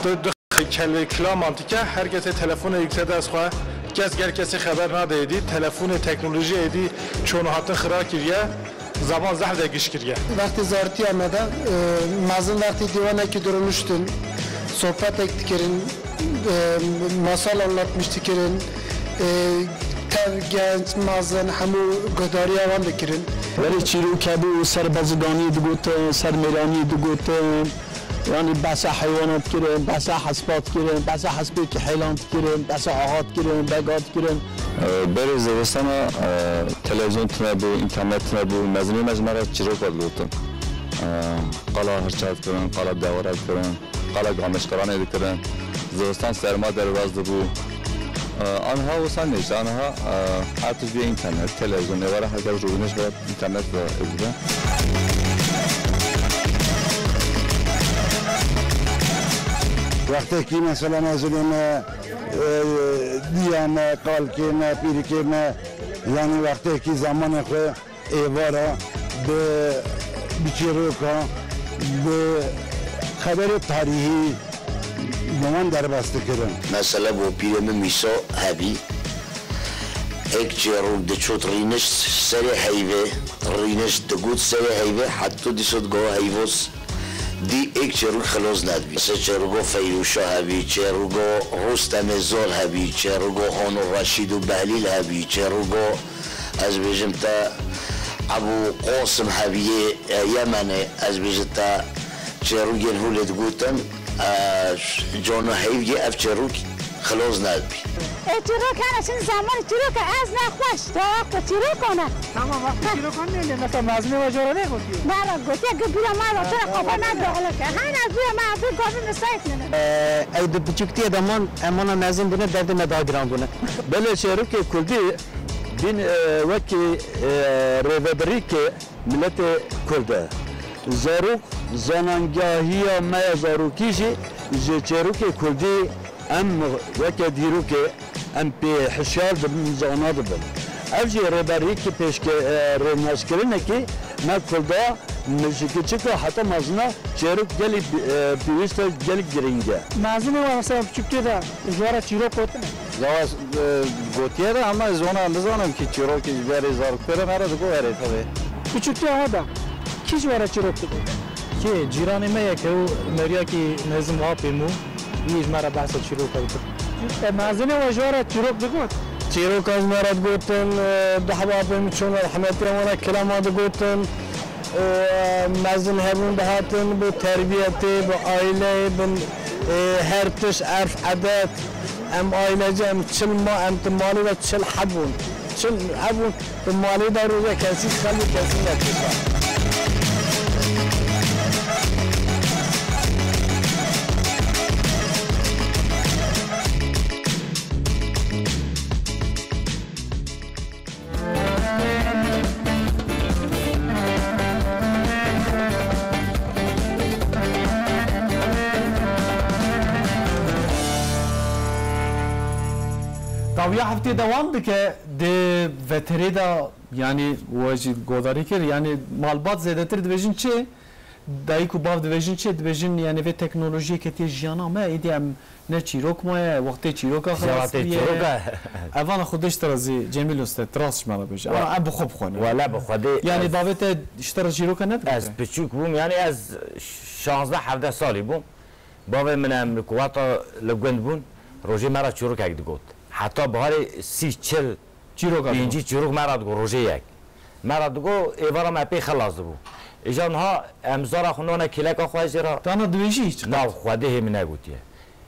tu, tu Kel-, kilaman dike, her kesê telefonê yekse dest xwe, kes gel kesê xeber nade êdî, telefonê, teknolojiyê êdî çon hatin xira kiriye, zaman zehf de giş kiriye. Wextê zartiya me de, e, mezin wextê dîwanekî dironiştin, sohbetek dikirin, e, masal anlatmış dikirin, e, tev, genç, mezin, hemû guhdariya wan dikirin. Berê çîrok hebû, ser baziganiyê digotin, ser mêraniyê digotin. Yanî behsa heywanat kirin, behsa hespat kirin, behsa hespê kihêlan dikirin, behsa ahat kirin, begat kirin. Berê zivistana, e, televîzyon tune bû, înternet tune bû, mezinê me ji me re çîrok ve digotin. E, qala hirça dikirin, qala dewera dikirin, qala gamişqiranê dikirin. Zivistan serma derbas dibû. E, aniha wisa nîşte, aniha, e, her tişt bê înternet, televîzyon, êvara her kes rûbînê ji xwe înternet ve dibe. Wextekî mesela mezilê me, e, diya me, kalkê me, pîrikê me, yanî wextekî zamanê xwe êvara bi, bi çîroka, bi xeberê tarîhî bi wan derbas dikirin. Mesela bo pîrê min Mîso hebî, êk çêrûk diçût rînişt serê heyvê, rînişt digot serê heyvê, heto dîso digo heyvoz dî êk çêrûk xilos nedibî. Se çêrûgo Feyrûşa hebî, çêrûgo Rustemê Zol hebî, çêrûgo Hon û Reşîd û Behlîl hebî, çêrûgo ez bêjim te Ebû Qosim hebî yê, e, Yemenê, ez bêjim te çêrûgên hûlê digotin, e, cono heyvgê ev çêrûk xilos nedibî. E, çîrok hene, şimdi zamanı çîrok e, ez ne xweş, da waqt çîrok ne. Tamam, waqtê çîrokan ne, ne, mesela mezinê we jara ne gotiye? Bela gotiye ki bira ma da, çira kafa ne doğru ke. Hene bira ma, bir gözüm müsait ne. E, ew di piçûktiye de man, em wana mezin bûne, derdê me daha giran bûne. Belê çêrokê kurdî, bîn, e, wekî, e, rêvebirîkê miletê kurd e. Zarok, zanangahiya me ya zarokî jî ji çêrokê kurdî em weke dîrokê em pê hişyar dibin, zana dibin. Ev jî rêberîkî pêşke-, e, rênaskirinekî me kurda, ji kiçika heta mezina çêrok gelî, e, pêwîst e, gelî girîng e. Mezinê we mesela piçûkê de ji we re çîrok gotine? Zawa, e, gotiye de ama ez wana nizanim ki çîrokê ji berê zarokê re me re digo erê tevê. Piçûkê awa da kî ji we re çîrok digot? Kê? Cîranê me ye ke û meriyakî mezin apê mû, wî ji me re behsa çîroka dikir. E, mezinê we ji we re çîrok digot? Çîroka ji me re digotin, e, du heba apê min çûn rehmetî, em wana kilama digotin. û, e, mezin hebûn dihatin bi terbiyetê, bi aileyê, bi, e, her tişt, erf, edet. Em ailece, em çil ma, em di malê de çil hebûn. Çil hebûn, di malê de roja kesî xelbî kesî nekişa. Dawiya heftê dewam dike di veterê de, yanî we jî godarî kir, yanî malbat zêdetir dibêjin çi? Dayik û bav dibêjin çi? Dibêjin, yanî vê teknolojiyê ketiye jiyana me, êdî em ne çîrok maye, wextê çîroka xilas bûye. Çîroka. Evana xwe de ji te re zî Cemîl Uste, tu rast ji me re bêje. Ama em bi xwe bixwînin. Wele bi xwe dê. Yanî bavê te ji te re çîroka nedibû? Ez piçûk bûm, yanî ez şazdeh hevdeh salî bûm. Bavê min em li kuwata li gund bûn, rojê me re çîrokek digot. Heta biharê sî, çil, çîroka pêncî çîrok me re digot, rojê yek. Me re digot, êvara me pê xilas dibû. Îja niha em zara xwe nane kêleka xwe jê re. Tana dibêjî hiç qet? Na, Xwedê hê min negotiye.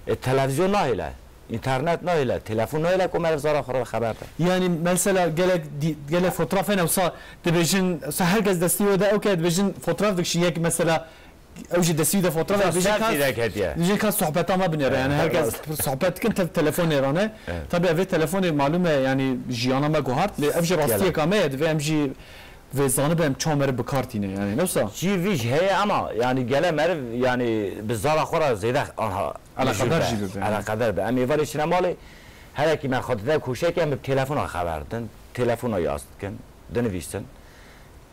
E, televîzyon nahêle. Înternet nahêle, telefon nahêle ku meriv zara xwe re xeber de. Yanî mesela gelek dî-, gelek fotoğraf hene wisa dibêjin, wisa her kes destî wê de ew ke dibêjin fotoğraf dikişî yek mesela ew jî destî wî de fotoğraf Mesela dibêjin selfie ka, dek hediye. Dibêjin ka sohbeta me binêre, yani her kes Evet. sohbet dikin te-, telefonê rane. Evet. Tabii ev ê telefonê malum e yani jiyana me guhart, lê ev jî Gelek. rastiyeka me ye, divê em jî vê zanibe em çawa meriv bi kar tîne yani ne wisa? Çi vî jî heye ama yani gele meriv yani bi zara xwe re zêde anha Eleqedar mijûl be, jî bibe. Eleqedar be. Em êvarê çine malê, herekî me xwe dide koşekê em bi telefona xeber didin. Telefona yaz dikin, dinivîsin.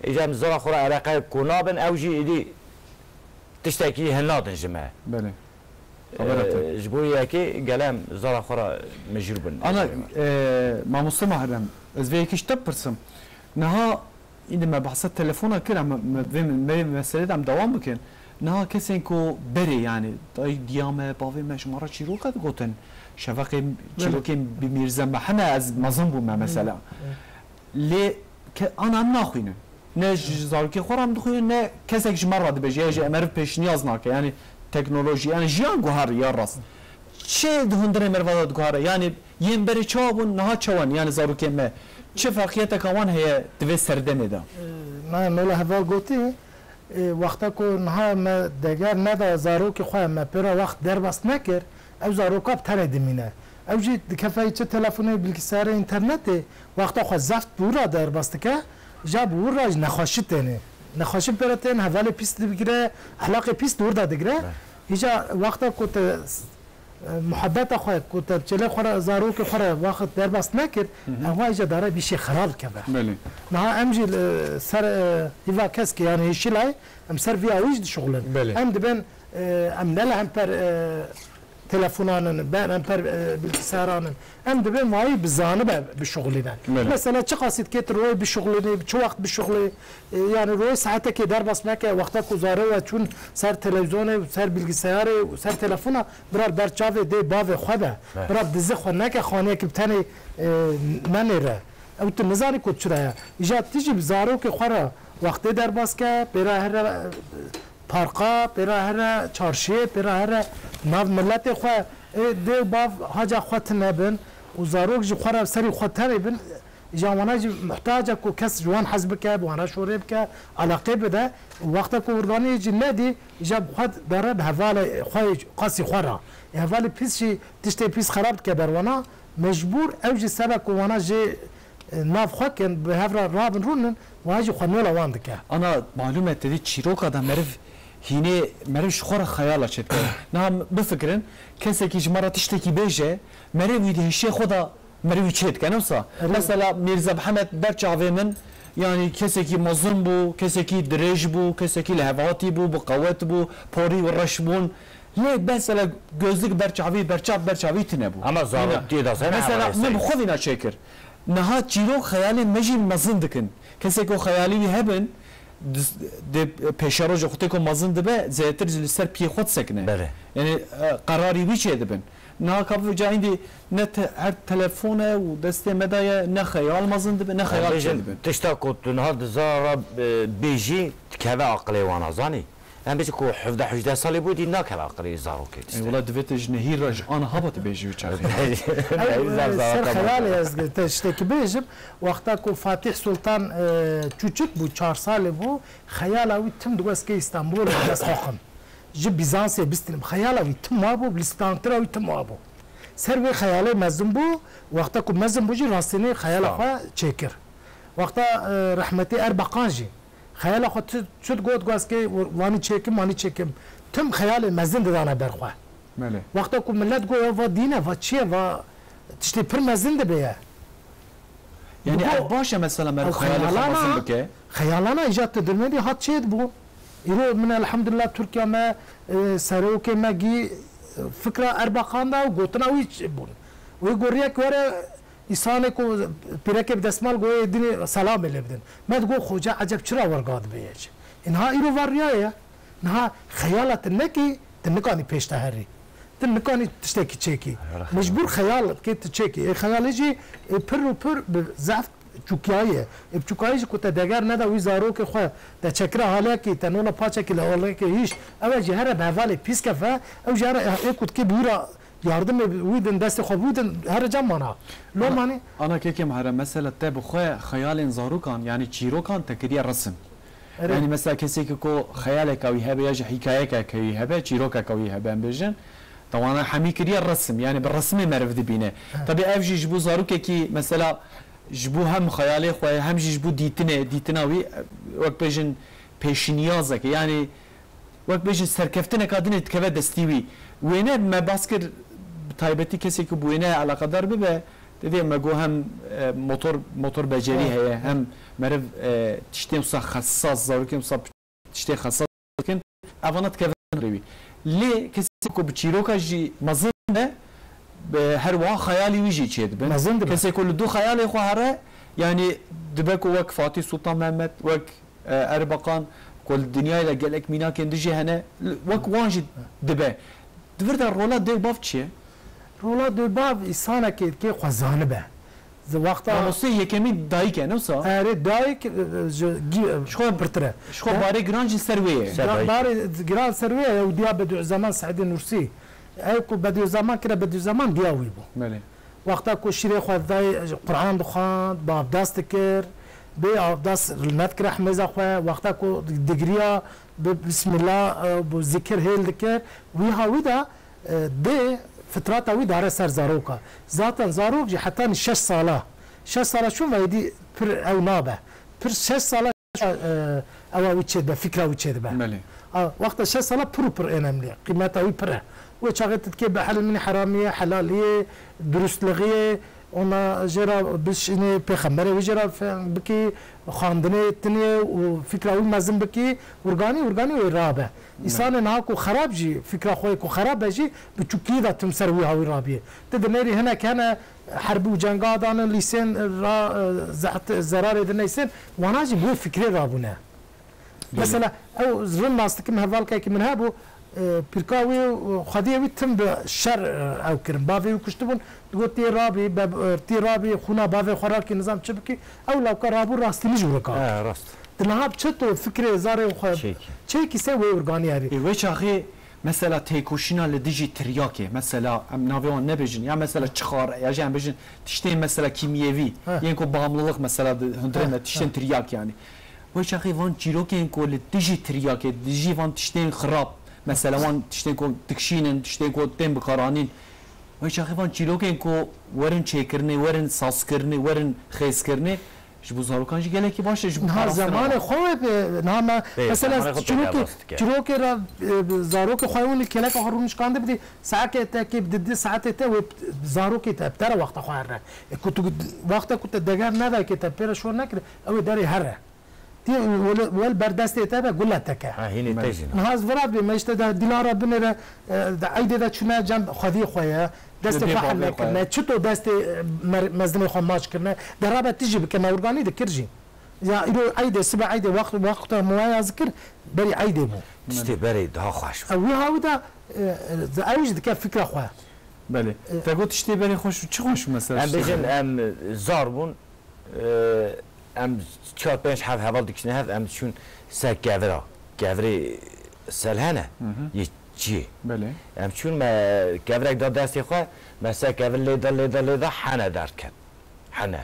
Îca em zara xwe re eleqe ku nabin, ew jî êdî tiştekî hin nadin ji me. Belê. Xebera te. Ee, ji bo yekê gele em zara xwe re mijûl bin. Ana, e, mamoste Mahrem, ez vê yekê ji te bipirsim. Niha Îndî me behsa telefona kir, em, me, vê, me, vê meselê de em dewam bikin. Niha kesên ku berê, yani, dayî diya me, bavê me ji me re çîroka digotin. Şeveqê Belê. çîrokên bi Mîrze Meheme ez mezin bûme mesela. Hı. Lê ke-, ana em naxwînin. Ne ji zarokê xwe re em dixwînin, ne kesek ji me re dibêje, ya ji me re pêşniyaz nake. Yani teknolojî, yani jiyan guhar ya rast. Çi di hundirê meriva de diguhere? Yani yên berê çawa bûn, niha çawa ne? Yani zarokên me çi ferqiyeteka wan heye di vê serdemê de? Ee, me mela heval gotî, e, wexta ku niha me deger neda zarokê xwe, me pê re wext derbas nekir, ew zaroka bi tenê dimîne. Ew jî dikefeyî çi telefonê, bilgisayarê, înternetê, wexta xwe zeft bi wir re derbas dike, ja bi wir re jî nexweşî têne. Nexweşî pê re tên, hevalê pîs digire, ehlaqê pîs di wir de digire. Be. Îca wexta ku te E, muhebeta xwe ku te bi çêlê xwe re, zarokê xwe re wext derbas nekir, Hı hı. ewa îca dare bîşê xera dikeve. Belê. Niha em jî, e, ser, e, hîva kesk, yani hêşîlayê, em ser vîya wî jî dişuxulin. Belê. Em dibin, e, em ne li hemper, e, telefonan in, ben hemper, e, bilgisayran in. Em dibin wayî bi zanibe bişuxulîne. Belê. Mesela çiqasî dikê tu royê bişuxulînî, bi çi wext bişuxulî, E, yani royê saetekê derbas neke, wexta ku zarê we çûn ser televîzyonê û ser bilgisayarê û ser telefona, bira li ber çavê dê bavê xwe be. Evet. Bira dizê xwe neke xaneyekî bi tenê, e, nenêre. Ew tu nizanî ku çira ye. Îja tu jî bi zarokê xwe re wextê derbas ke, pê re here, e, parka, pê re here çarşiyê, pê re here nav miletê xwe. Ê, dê û bav haca xwe tune bin û zarok ji xwe re serî xwe tenê bin. Îja wana jî muhtac e ku kes ji wan hez bike, bi wana şorê bike, eleqê bide. Wexta ku wirdaniyê jî nedî, îja bi xwe dere bi hevalê xwe yê qasî xwe re. Ê hevalê pîs jî tiştê pîs xerab dike ber wana. Mecbûr ew jî sebe ku wana jê, e, nav xwe kin, bi hev re rabin rûnin, wana jî xwe nola wan dike. Ana malûm e, tevî çîroka de meriv hînê, meriv ji xwe re xeyala çêdike. Niha bifikirin, kesekî ji me re tiştekî bêje, meriv wî di hişê xwe de Meriv wî çê dike, ne wisa? Erê. Mesela Mîrze Mihemed ber çavê min, yanî kesekî mezin bû, kesekî dirêj bû, kesekî lihevhatî bû, bi qewet bû, porî û reş bûn. Lê mesela gözlük ber çavî, berçav ber çavî tune bû. Ama zarok Yine, dê de sen mesela hevalê min bi xwe vîna çêkir. Niha çîrok xeyalê me jî mezin dikin. Kesek ku xeyalî wî hebin, di, di pêşerojê xwe tê ku mezin dibe, zêdetir li ser piyê xwe disekine. Belê. Yanî, e, qerarî wî çê dibin. Niha ka bivêca îndî ne te-, her telefon e û destê me de ye, ne xeyal mezin dibe, ne xeyal çê dibe. Tişta ku tu niha di zara, e, bêjî, dikeve aqilê wan, zanî. Em bêjin ku hevdeh hejdeh salî bû, dî nakeve aqilê zarokê. Ê, wela divê te ji nehîr re ji aniha ve tu bêjî wî çaxê. Ew, e, ser xeyalê ez te tiştekî bêjim. Wexta ku Fatîh Sultan, e, çûçik bû, çar salî bû, xeyala wî tim digot ez kê Îstanbulê dest xwe xim. Ji Bîzansê bistînim. Xeyala wî tim wabû, lîstantira wî tim wabû. Ser wê xeyalê mezin bû, wexta ku mezin bû jî rastînê xeyala xwe çêkir. Wexta, e, rehmetî Erbeqan jî xeyala xwe tu, çi digot, got, ez kê wanî çêkim, wanî çêkim. Tim xeyalê mezin didane ber xwe. Belê. Wexta ku milet got, ya va dîn e, va çi ye, va tiştê pir mezin dibe ye. Yanî ev baş e mesela meriv xeyalê xwe mezin bike? Xeyalana îja tu dirmedî hat çêdibû. Îro min elhamdulillah Tirkiya me, e, serokê me gî, e, fikra Erbakan da û gotina wî çi bûn. Wê goriyek were îsanê ku pîrekê bi desmal goyê dinê selamê lê bidin. Me digot xoca eceb çira werga dibe ye çi? Ê niha îro va riya ye. Niha xeyala tu nekî, tu nikanî pêş te herî. Tu nikanî tiştekî çêkî. Mecbûr xeyal kê tu çêkî. Ê xeyalê jî, ê, pir û pir bi zehf çûkiyayî ye. Ê bi çûkayî jî ku te deger neda wî zarokê xwe, te çekira halekî, te nola paçekî li halekê hîş, ew e jî here bi hevalê pîs kefe, ew jî here ê ku dikê bi wî re Yardimê wî din, destê xwe bi wî din, here cem mana. Lo Ana, manî? Ana kekê Muharrem, mesela te bi xwe xeyalên zarokan, yanî çîrokan te kiriye resim. Erê. Yanî mesela kesekî ku xeyaleka wî hebe ya jî hîkayeka wî hebe, çîrokeka wî hebe em bêjin, te wana hemî kiriye resim. Yanî bi resimê meriv dibîne. He. Tabii ev jî ji bo zarokekî mesela ji bo hem xeyalê xwe hem jî ji bo dîtinê, dîtina wî, wek bêjin pêşniyazeke. Yanî wek bêjin serkeftineka din ê dikeve destî wî. Wêne me bas kir, bi taybetî kesê ku bi wêne eleqedar bibe, divê me got hem, e, motor, motor becerî Evet. heye, hem meriv, e, tiştên wisa xesas, zarokên wisa tiştê xesas dikin, evana dikevin rê wî. Lê kesê ku bi çîroka jî mezin be, bi her wiha xeyalî wî jî çêdibin. Mezin dibe. Kesê ku li du xeyalê xwe here, yanî dibe ku wek Fatîh Sultan Mehmet, wek e, Erbakan, ku li dinyayê de gelek mînakên dijî hene, wek wan jî dibe. Di vir de rola dê û bav çi ye? Rola dê û bav îsanekê kê xwe zanibe. Zi wexta Mamoste yekemîn dayik e, ne wisa? Erê, dayik, e, ji gî-, Ji xwe, pirtir e. Ji xwe He? barê giran jî ser wê ye. Ser Da-, dayik. barê giran ser wê ye, ew diya Bediüzzaman Seîdê Nursî. Ew ku Bediüzzaman kire, Bediüzzaman diya wî bû. Belê. Wexta ku şîrê xwe didayê, Quran dixwend, bi avdas dikir, bê avdas li nedikire himêza xwe, wexta ku digiriya, bi bismillah, e, bi zikir hêl dikir, wî ha wî de, e, dê fitrata wî dare ser zaroka. Zaten zarok jî hetanî şeş sala, şeş sala çûn ve êdî pir ew nabe. Pir şeş sala e, ewa wî çêdibe, fikra wî çêdibe. Belê. A, wexta şeş sala pir û pir önemli. Qîmeta wî pir e. Wê çaxê tu dikê bi helmînê heramiyê, helaliyê, durustlixiyê, ona jê re bişînê, pêxemberê wî jê re fe-, bikî, xwendinê tinê û fikra wî mezin bikî, wirganî, wirganî wê rabe. Belê. Îsanê niha ku xerab jî, fikra xwe ku xerab be jî, bi çûkiyê de tim ser wî hawî rabiyê. Tu dinêrî hinek hene, herbî û cenga dane lîsên ra, e, zeht-, zerarê dineysin, wana jî bi wê fikrê rabûne. Belê. Mesela, ew rin nas dikim, hevalkekî min hebû, e, pîrka wî û xwediyê wî tim bi şer, e, ew kirin. Bavê wî kuştibûn, digot, "Tê rabî, be-, e, tê rabî, xûna bavê xwe rakî, nizam çi bikî." Ew lawka rabû rastî min ji wurika. He, rast. Di niha çi to fikrê zarê xwe Çêkî. çêkî se wê urganî herî. Ê, wê çaxê mesela têkoşîna li dijî tiryakê, mesela em navê wan nebêjin, ya mesela çixar, ya jî em bêjin tiştên mesela kîmyevî, Heh. yên ku bağımlılık mesela di hundirê Heh, me, tiştên heh. tiryak yanî. Wê çaxê van çîrokên ku li dijî tiryakê, dijî van tiştên xirab, mesela wan tiştên ku dikşînin, tiştên ku tên bikaranîn, wê çaxê van çîrokên ku werin çêkirinê, werin sazkirinê, werin xêzkirinê, ji bo zarokan jî gelekî baş e, ji bo Niha parastina zemanê wan. xwe wê bi, niha me, Ê, mesela, zemanê xwe çîrokê, pêdevast dike. çîrokê re, e, zarokê xwe hûn li kêleka xwe rûnişkandin bidî, saetê te kê bidî, saetê te wê zarokê te bi te re wexta xwe here. E, ku tu wexta ku te deger nedayê kê te pê re şor nekire, ew ê derê here. Tê wel, wel ber destê te be, gule te ke. Ha, hînê te Belê. jî ne. Niha ez vira bê, me işte de Dilara binêre, e, de eydê de çûne cem xwediyê xwe ye. Destê Dê xwe bavê helle xwe. kirine, çito destê, e, mer-, mezinê xwe maç kirine. De rabe tijî bike, me urganî dikir jî. Ya îro eydê, sibe eydê, wext, wexta muwaya zikir, berî eydê bû. Tiştê berê daha xweş bû. E, wî hawî de, e, e, ew jî dike fikra xwe. Belê. E, Te got tiştê berê xweş û çi xweş û mesela Em tiştê bêjin berê? em zar bûn, e, em çar pênc hev heval dikişine hev, em çûn ser kevira. Kevirê selhene, Hı hı. yê çiyê. Belê. Em çûn me kevirek da destê xwe, me ser kevir lê da, lê da, lê da, hene derd ket. Hene.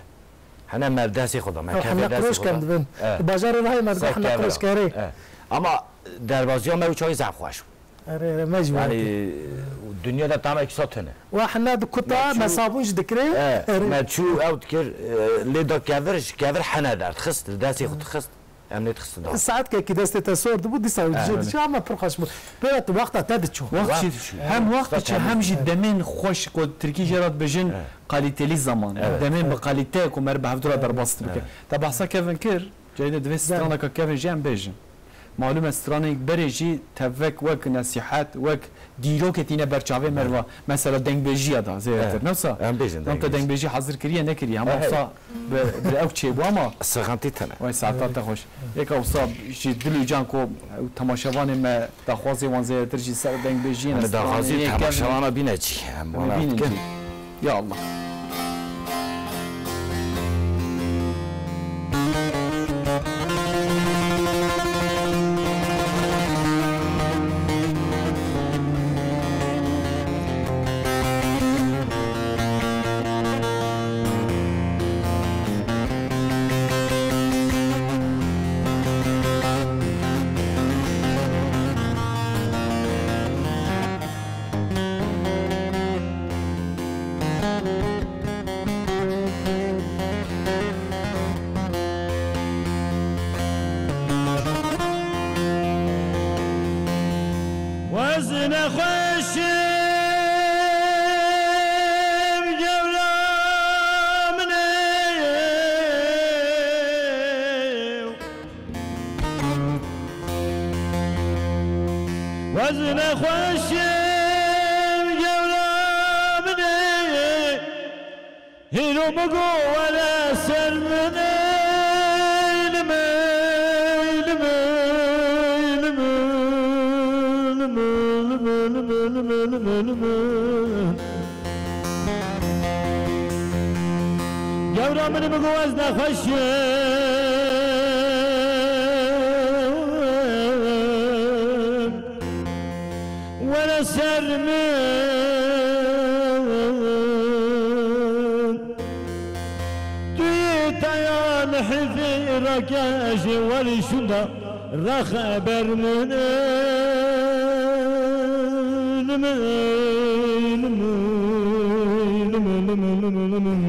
Hene me destê xwe da, me Ew kevir hene destê qureş xwe da. kem dibin. E. Di bajarê rayê me dibin Ser hene kevira. qureş kerê. E. Ama derbaziya me û çayê zehf xweş bû. Erê, erê, me jî Yani, were. Dinya de tamek sa tune. Wa hene di kuta Me çû me sabûn jî dikirê. E, Erê. me çû ew dikir, e, lê da kevir, ji kevir hene derdxist, li destê xwe dixist. Em nê dixistin da. Saetkekî destê te sor dibû, dîsa wî Evet. dijê diçû, ama pir xweş bû. Pêra tu wexta te diçû. Wext Wext çi diçû? Hem wext Wext diçû, hem jî diçû. demên xweş ku tirkî jê re dibêjin Evet. kaliteli zaman. Evet. Demên bi Evet. kalite ku meriv bi hevdû re derbas dibike. Evet. Te behsa kevin kir, cayê de divê Gel. straneka kevin jî em bêjin. Malûm e stranên berê jî tevek wek nesîhet, wek dîrokê tîne ber çavê meriva. Belê. Mesela dengbêjiya da zêdetir. Evet. Newsa? Em bêjin Em te dengbêjî. dengbêjî hazir kiriye, nekiriye. Hema Evet. wisa bi, bi ew çêbû ama Sixantî tene. Vay saeta te xweş. Yeka wisa ji dil û can ku ew temaşevanê me daxwazê wan zêdetir jî ser dengbêjiyê ne. Em daxwazî stranê yê temaşevana bîne çi? Em Em wana bînin bikin. jî. Ya Allah. Ez nexweşim gewra min ê. Ez nexweşim gewra min ê. Hêro min got were ser min ê, li min, li min, li min, li min, li min, li min, li min, li min, li min. Gewra min, min got ez nexweşim, were ser min. Tu yê teya li hêfê rake, ez ê werî şûnda re xeber min ê. Li min, li min, li min, li min, li min, li min.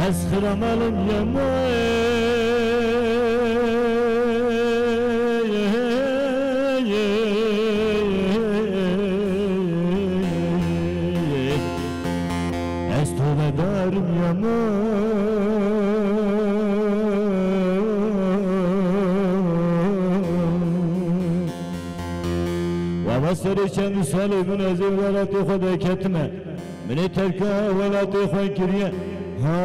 Ez xira malim yemo ê. Ez tobedarim ya min. Waba serê çend salê min ez ê welatê xwe derketime. Min ê terka welatê xwe kiriye. Ax,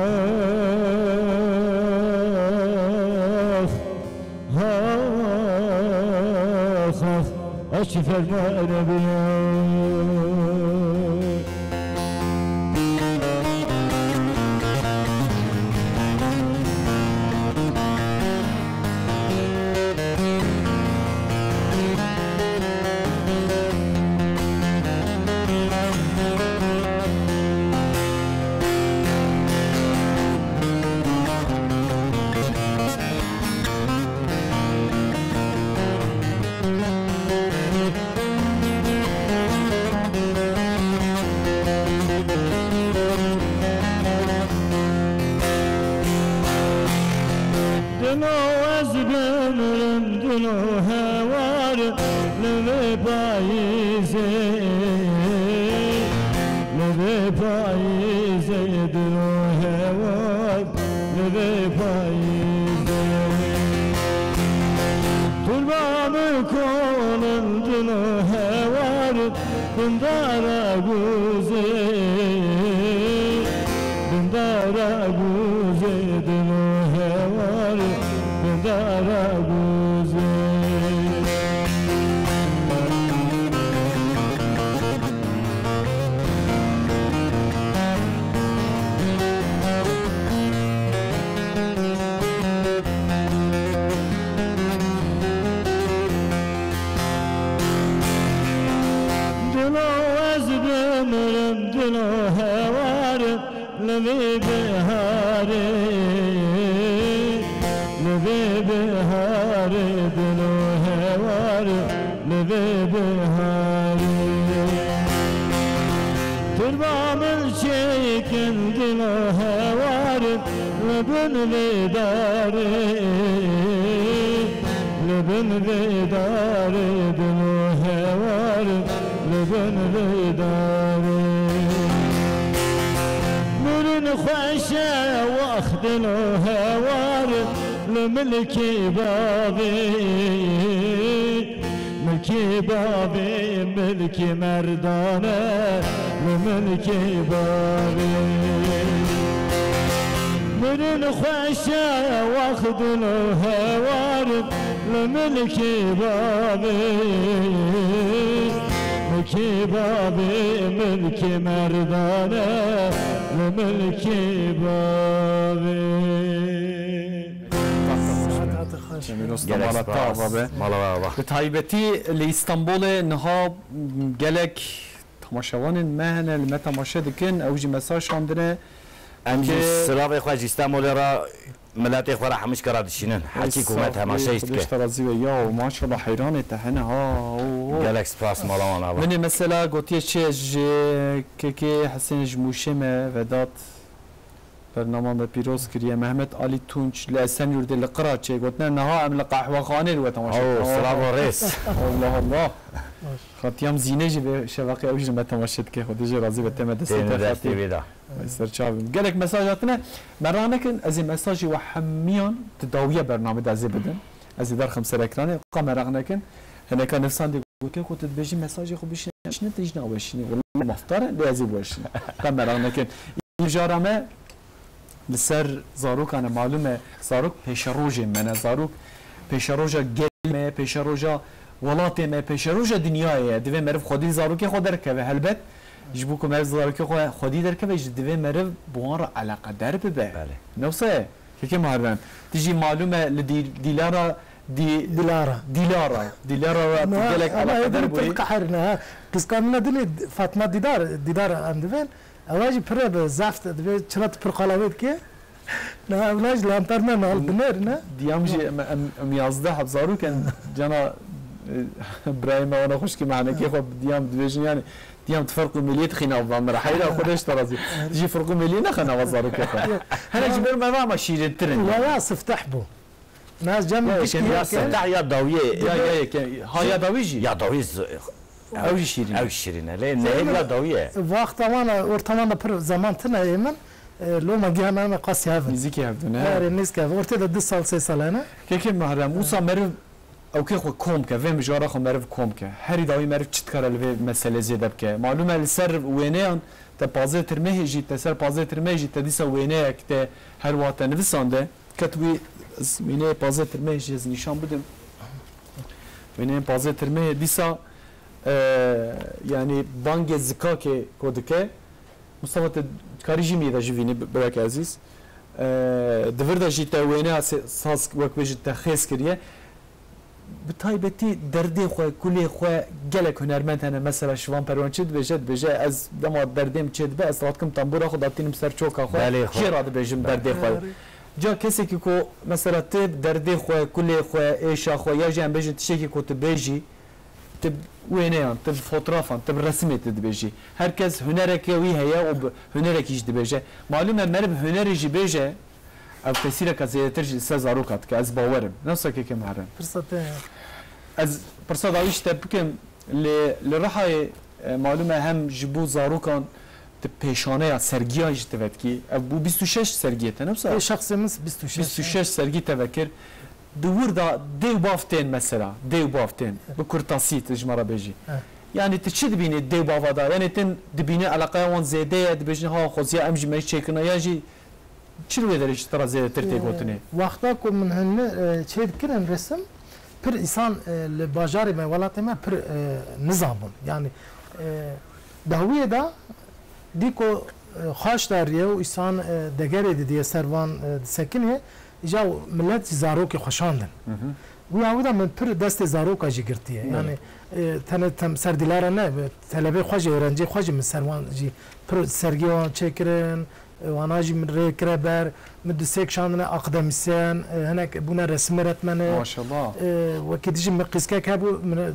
ax, ax. Aşçı ferma erebiya. Dilo ez bimirim, dilo hewar, li vê payîzê, li vê payîzê, dilo hewar. Li vê payîzê. Turba min kolin dilo hewar, bindara guzê. Bindara guzê dilo hewar, bindara guzê. Dilo ez bimirim, dilo hewarim, li vê biharê, li vê biharê, dilo hewarim, li vê biharê. Turba min çêkin dilo hewarim, li bin vê darê, li bin vê darê, dilo hewarim, li bin vê darê. Mirin xweş e wext dilo hewarim, li milkê bavê. Milkê bavê, milkê merdane, li milkê bavê. Mirin xweş e wext dilo hewarim, li milkê bavê. Milkê bavê, milkê merdane, li milkê bavê. Cemîl Usta, Gelek mala te spas. Ava be. Mala we ava. Bi taybetî li Îstanbulê niha gelek temaşevanên me hene, li me temaşe dikin, ew jî mesaj şandine. Em jî Ke- silavê xwe ji Îstanbulê re, miletê xwe re hemû şika re dişînin. Hekî ku me temaşe jî dike. Xwedê ji te razî be. Ya, maşallah, heyranê te hene ha. Oo. Gelek spas, mala wan ava. Min ê mesela gotiye çi, ji K K Hesên ji Mûşê me, Vedat. Bernama me pîroz kiriye. Mehmet Alî Tunç li Esenyurdê, li Qiraçê, gotine niha em li qehwexanê li we temaşe dikin. Aw, silav û rêz. Allah Allah. Xatiyam Zîne jî vê şeveqê ew jî me temaşe dike. Xwedê jê razî be, teme destê Têne te destê Xatiyê. Wê de. Ay, ser çavim. Gelek mesaj hatine. Meraq nekin, ez ê mesajê we hemiyan di dawiya bername de ez ê bidim. Ez ê derxim ser ekranê. Qa meraq nekin. Hineka nivsandê gotiye ku tu dibêjî mesajê xwe bişîne, bişîne, tu jî naweşînî. Wele mafdar e, lê ez ê biweşînim. Qa meraq nekin. Îjara me li ser zarokan e, malûm e, zarok pêşerojên me ne, zarok pêşeroja gelê me ye, pêşeroja welatê me, pêşeroja dinyayê ye. Divê meriv xwedî zarokê xwe derkeve. Helbet, ji bo ku meriv zarokê xwe xwedî derkeve, jî divê meriv bi wan re eleqedar bibe. Belê. Ne wisa ye? Kekê Muharrem, tu jî malûm e li Dî-, Dîlara, Dî-, Dilara. Dîlara, Dîlara re tu Na, gelek ama eleqedar êdî bûyî. Pir qeherîne, ha. Qîzka min e dilê Fatma Dîdar, Dîdar em divên. Ewa jî pir e bi zeft, divê çira tu pir qala wê dike. Na, ewla jî lamper ne, nal dinêr, ne? Diyam jî em, em, em yazdeh heb zarok in, cana, e, birayê me wana xwişkê me henekê xwe diyam dibêjin, yani, diyam tu ferq û mêliyê dixî nav van me re. Heyra Xwedê ji te razî. Tu jî ferq û mêliyê nexe nava zarokê xwe. Hene ji ber me ve ama şîrintir in. Waya sifteh bû. Naz cem Ya, gişkî ya, ya, ya, ke. Sifteh ya dawiyê. Ya, ya, ya, ke. Ha, ya dawî jî. Ya dawî z-, Ew jî şîrîn e. Ew şîrîn e. Lê Sen nehêl ya dawî ye. Wexta wan e, orta wan de pir zeman tune ye min. E, loma giya me me qasî hev in. Nîzîkî hev dû ne? Erê, nîzîkî hev. Ortê de du sal, sê sal hene. Kekê Mehrem, wisa meriv ewkê xwe kom ke, vê mijara xwe meriv kom ke. Herî dawî meriv çi dikare li vê meselê zêde bike? Malûm e li ser wêneyan te pazdeh tirmehê jî, te ser pazdeh tirmehê jî te dîsa wêneyek te her wiha te nivisande. Ket wî, ez wêneyê pazdeh tirmehê jî ez nîşan bidim. Wêneyên pazdeh tirmehê dîsa, e, yanî bangê zikakê ku dike, Mustafa, te karî jî mî de jî vînî, bi-, birek ezîz. E, di vir de jî te wêneya se-, saz wek bêjî te xêz kiriye. Bi taybetî derdê xwe, kulê xwe gelek hunermend hene. Mesela Şivan Perwan çi dibêje? Dibêje, ez dema derdê min çê dibe, ez dikim tembûra xwe datînim ser çoka xwe, Belê xwe. Jê re dibêjim Belê. Derdê xwe. Erê. Ca kesekî ku mesela tu derdê xwe, kulê xwe, êşa xwe ya jî em bêjin tiştekî ku tu bêjî, tu wêneyan, tu bi fotrafan, tu bi resimê tu dibêjî. Her kes hunereke wî heye û bi hunerekî jî dibêje. Malûm e meriv hunerê jî bêje, ev tesîreke zêdetir jî li ser zaroka dike, ez bawer im. Ne wisa kekê Mehrem? Pirsa te ye. Ez pirsa dawî ji te bikim, lê li Rihayê, e, malûm e hem ji bo zarokan tu pêşaneya sergiya jî te vedikî. Ev bû bîst û şeş sergiyê te, ne wisa? Ê şexsê min bîst û şeş. Bîst û şeş sergî te vekir. Di wir de dê û bav tên mesela, dê û bav tên. Bi kurtasî tu ji me re bêjî. He. Yanî tu çi dibînî dê û bava de? Yanî tên dibînî eleqeya wan zêde ye, dibêjin ha xweziya em jî me jî çêkirine ya jî çi li wê derê ji te re zêdetir tê gotinê? Wexta ku min hûn, e, çê dikirin resim, pir îsan, e, li bajarê me, welatê me pir, e, nizam bûn. Yanî, e, dawiyê de dî ku, e, xaç dariye û îsan, e, degerê didiye ser van, e, disekiniye, îca milet jî zarokê xwe şandin. Hı hı. Wî awî de min pir destê zaroka jî girtiye. Belê. Yanî, e, tenê tem ser Dîlara ne, bi telebê xwe jî, öğrenciyê xwe jî min ser wan jî pir sergiya wan çêkirin, e, wana jî min rê kire ber, min du sêk şandine akademisyen, e, hinek bûne resim öğretmeni. Maşallah. E, wekî dijî min qîzkek hebû, min, e,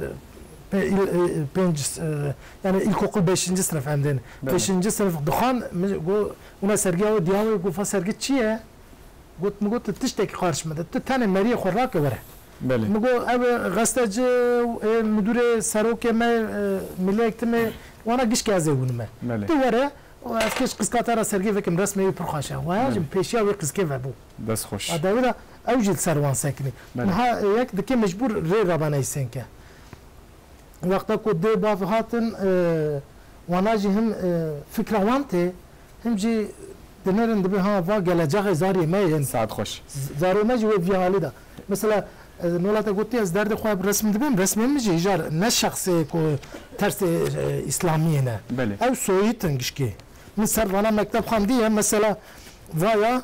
pe-, il-, e, pênc, e, yani ilkokul beşinci sınıf em dên. Belê. Beşinci sınıf dixan, min got, wina sergiya wê diya wê, got, "Fa sergi çi ye?" Got, min got, "Tu tiştekî qarş me de. Tu tenê meriyê xwe rake were." Belê. Min got, "Ev e, gazeteci, e, müdürê, serokê me, e, milli eğitimê, wana gişkê ez ê winime." Belê. Tu were, û ez kêş qizka te re sergê vekim, resmê wî pir xweş e. Waya jî Belê. Pêşiya wê qizkê vebû. Dest xweş. A dawî de ew jî li ser wan sekinî. Belê. Niha, e, yek dike mecbûr rê rabe neysenke. Wexta ku dê bav hatin, e, wana jî him, e, fikra wan tê, him jî dinêrin dibê ha va geleceğê zarê me yên. Saet xweş. Z-, zarê me jî wê vî halî de. Mesela, e, nola te gotî ez derdê xwe bi resim dibêm, resmê min jî îcar ne şexsê ku tersê, e, îslamiyê ne. Belê. Ew soyît in gişkê. Min ser vana mekteb xwendiye, mesela, vaya,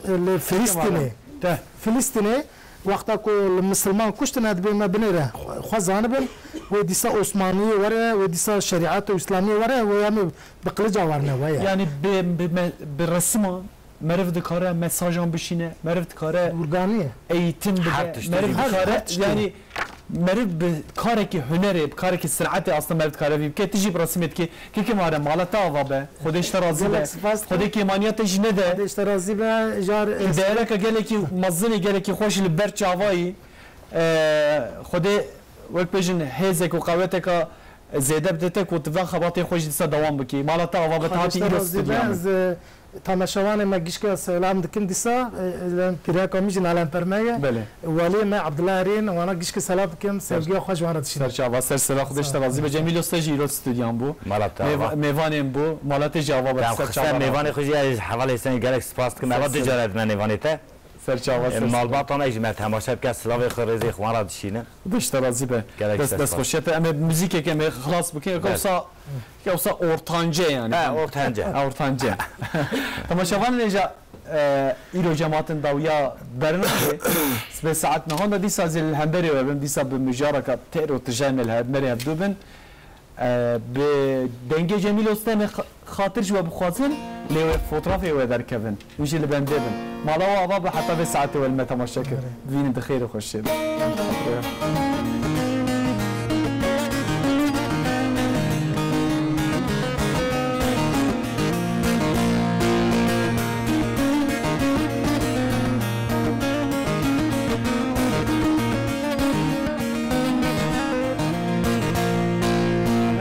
e, li Filistînê. Te. Filistînê, wexta ku li misilman kuştine, dibê me binêre. Xwe, xwe zanibin, wê dîsa Osmaniyê were, wê dîsa şerîeta Îslamiyê were, wê em ê bi qilica warine weye. Yani bi, bi, me, bi resiman meriv dikare mesajan bişîne, meriv dikare Urganiyê. Eğitim bide, Her tiştê meriv jî. Her, dikare, her tiştê. Yani meriv bi karekî hunerê, bi karekî sinetê aslında meriv dikare vî bike. Tu jî bi resimê dikî. Kekê Mehrem, mala te ava be. Xwedê ji te razî be. Gelek spas dikim. Xwedê kêmaniya te jî nede. Xwedê ji te razî be. Jar, e, Îdareka gelekî mezin ê, gelekî xweş li ber çavayî. E, Xwedê Wek bêjin hêzek û qeweteka zêde bidite ku tu van xebatên xwe jî dîsa dewam bikî. Mala te ava be, te hatî Xwedê ji te îro razî be, stûdiya min. Ez, e, temaşevanê me gişke selam dikim dîsa, e, e, pîreka min jî Nalan Permege. Belê. Welê me Abdullah Erîn, wana gişke selam dikim, Ser, sevgiya xwe ji wan re dişînim. Ser çava, ser sera, Xwedê ji te razî be. Cemîl Usta jî îro stûdiyan bû. Mala te ava. Mêva-, mêvanên bû, mala te jî ava be. Tamam, ser xise çava mêvanê xwe jî ez hevalê sen gelek spas dikim. Ser, eva du ser. Cara dime mêvanê te. Ser çava, e, ser malbata me jî me temaşe bike, silavê xwe, rêzê xwe wan re dişînin. Xwedê ji te razî be. Gelek dest, dest xweşiya te. Em ê muzîkeke em ê xilas bikin. Belê. Yeksa, yeksa ortance yani. He, ortance. He, ortance. Temaşevanên hêja, e, îro cematin dawiya bernameyê. Sibê saet nehan de dîsa zî li hemberê we bin, dîsa bi mijareka têr û tijayê me li hemberê hevdû bin. E, bi dengê Cemîl Usta em ê xa-, xatir ji we bixwazin, lê wê fotrafê we derkevin. Hûn jî li bendê bin. Mala we ava be heta vê saetê we li me temaşe kir. Erê. Bivînin di xêr û xweşiyê de.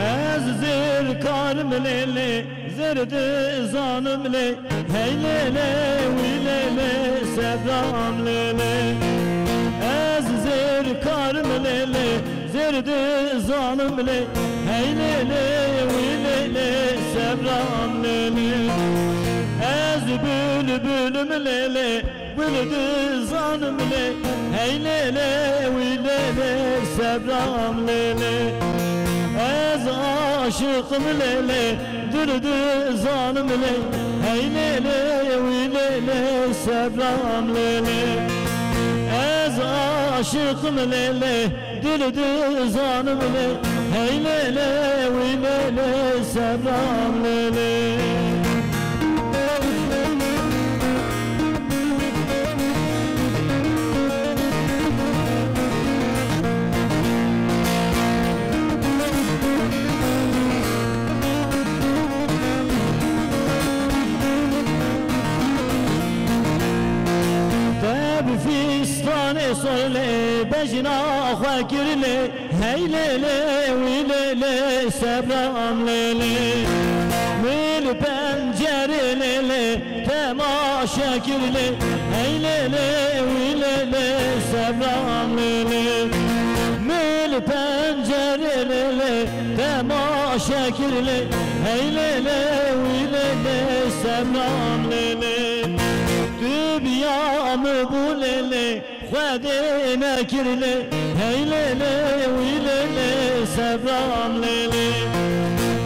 Ez zêrkarim lê lê, zêr dizanim lê, hey lê lê, wî lê lê, sebram lê lê. Ez zêrkarim lê lê, zêr dizanim lê, hey lê lê, wî lê lê, sebram lê lê. Ez bülbülim lê lê, gul dizanim lê, hey lê lê, wî lê lê, sebram lê lê. Ez aşiqim lê lê, dil dizanim lê, hey lê lê, wî lê lê, sebram lê lê. Ez aşiqim lê lê, dil dizanim lê, hey lê lê, wî lê lê, sebram lê lê. Te bi fîstanê sor lê, bejna xwe kir lê, hey lê lê, wî lê lê, sebram lê lê. Min li pencerê lê lê, temaşe kir lê, hey lê lê, wî lê lê, sebram lê lê. Min li pencerê lê lê, temaşe kir lê, hey lê lê, wî lê lê, sebram lê lê. Tu biya min bû lê lê, Xwedê nekir lê, hey lê lê, wî lê lê, sebram lê lê.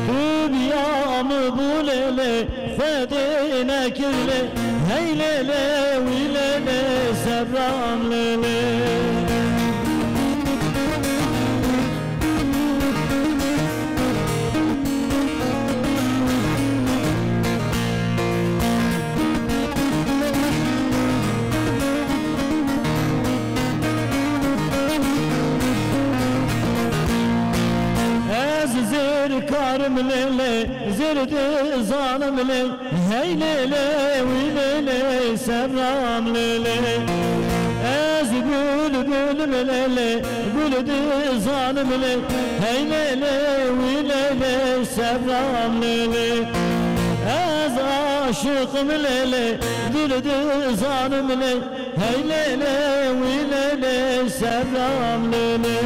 Tu biya min bû lê lê, Xwedê nekir lê, hey lê lê, wî lê lê, sebram lê lê. Ez zêrkarim lê lê, zêr dizanim lê, hey lê lê, wî lê lê, sebram lê lê. Ez bülbülim lê lê, gul dizanim lê, hey lê lê, wî lê lê, sebram lê lê. Ez aşiqim lê lê, dil dizanim lê, hey lê lê, wî lê lê, sebram lê lê.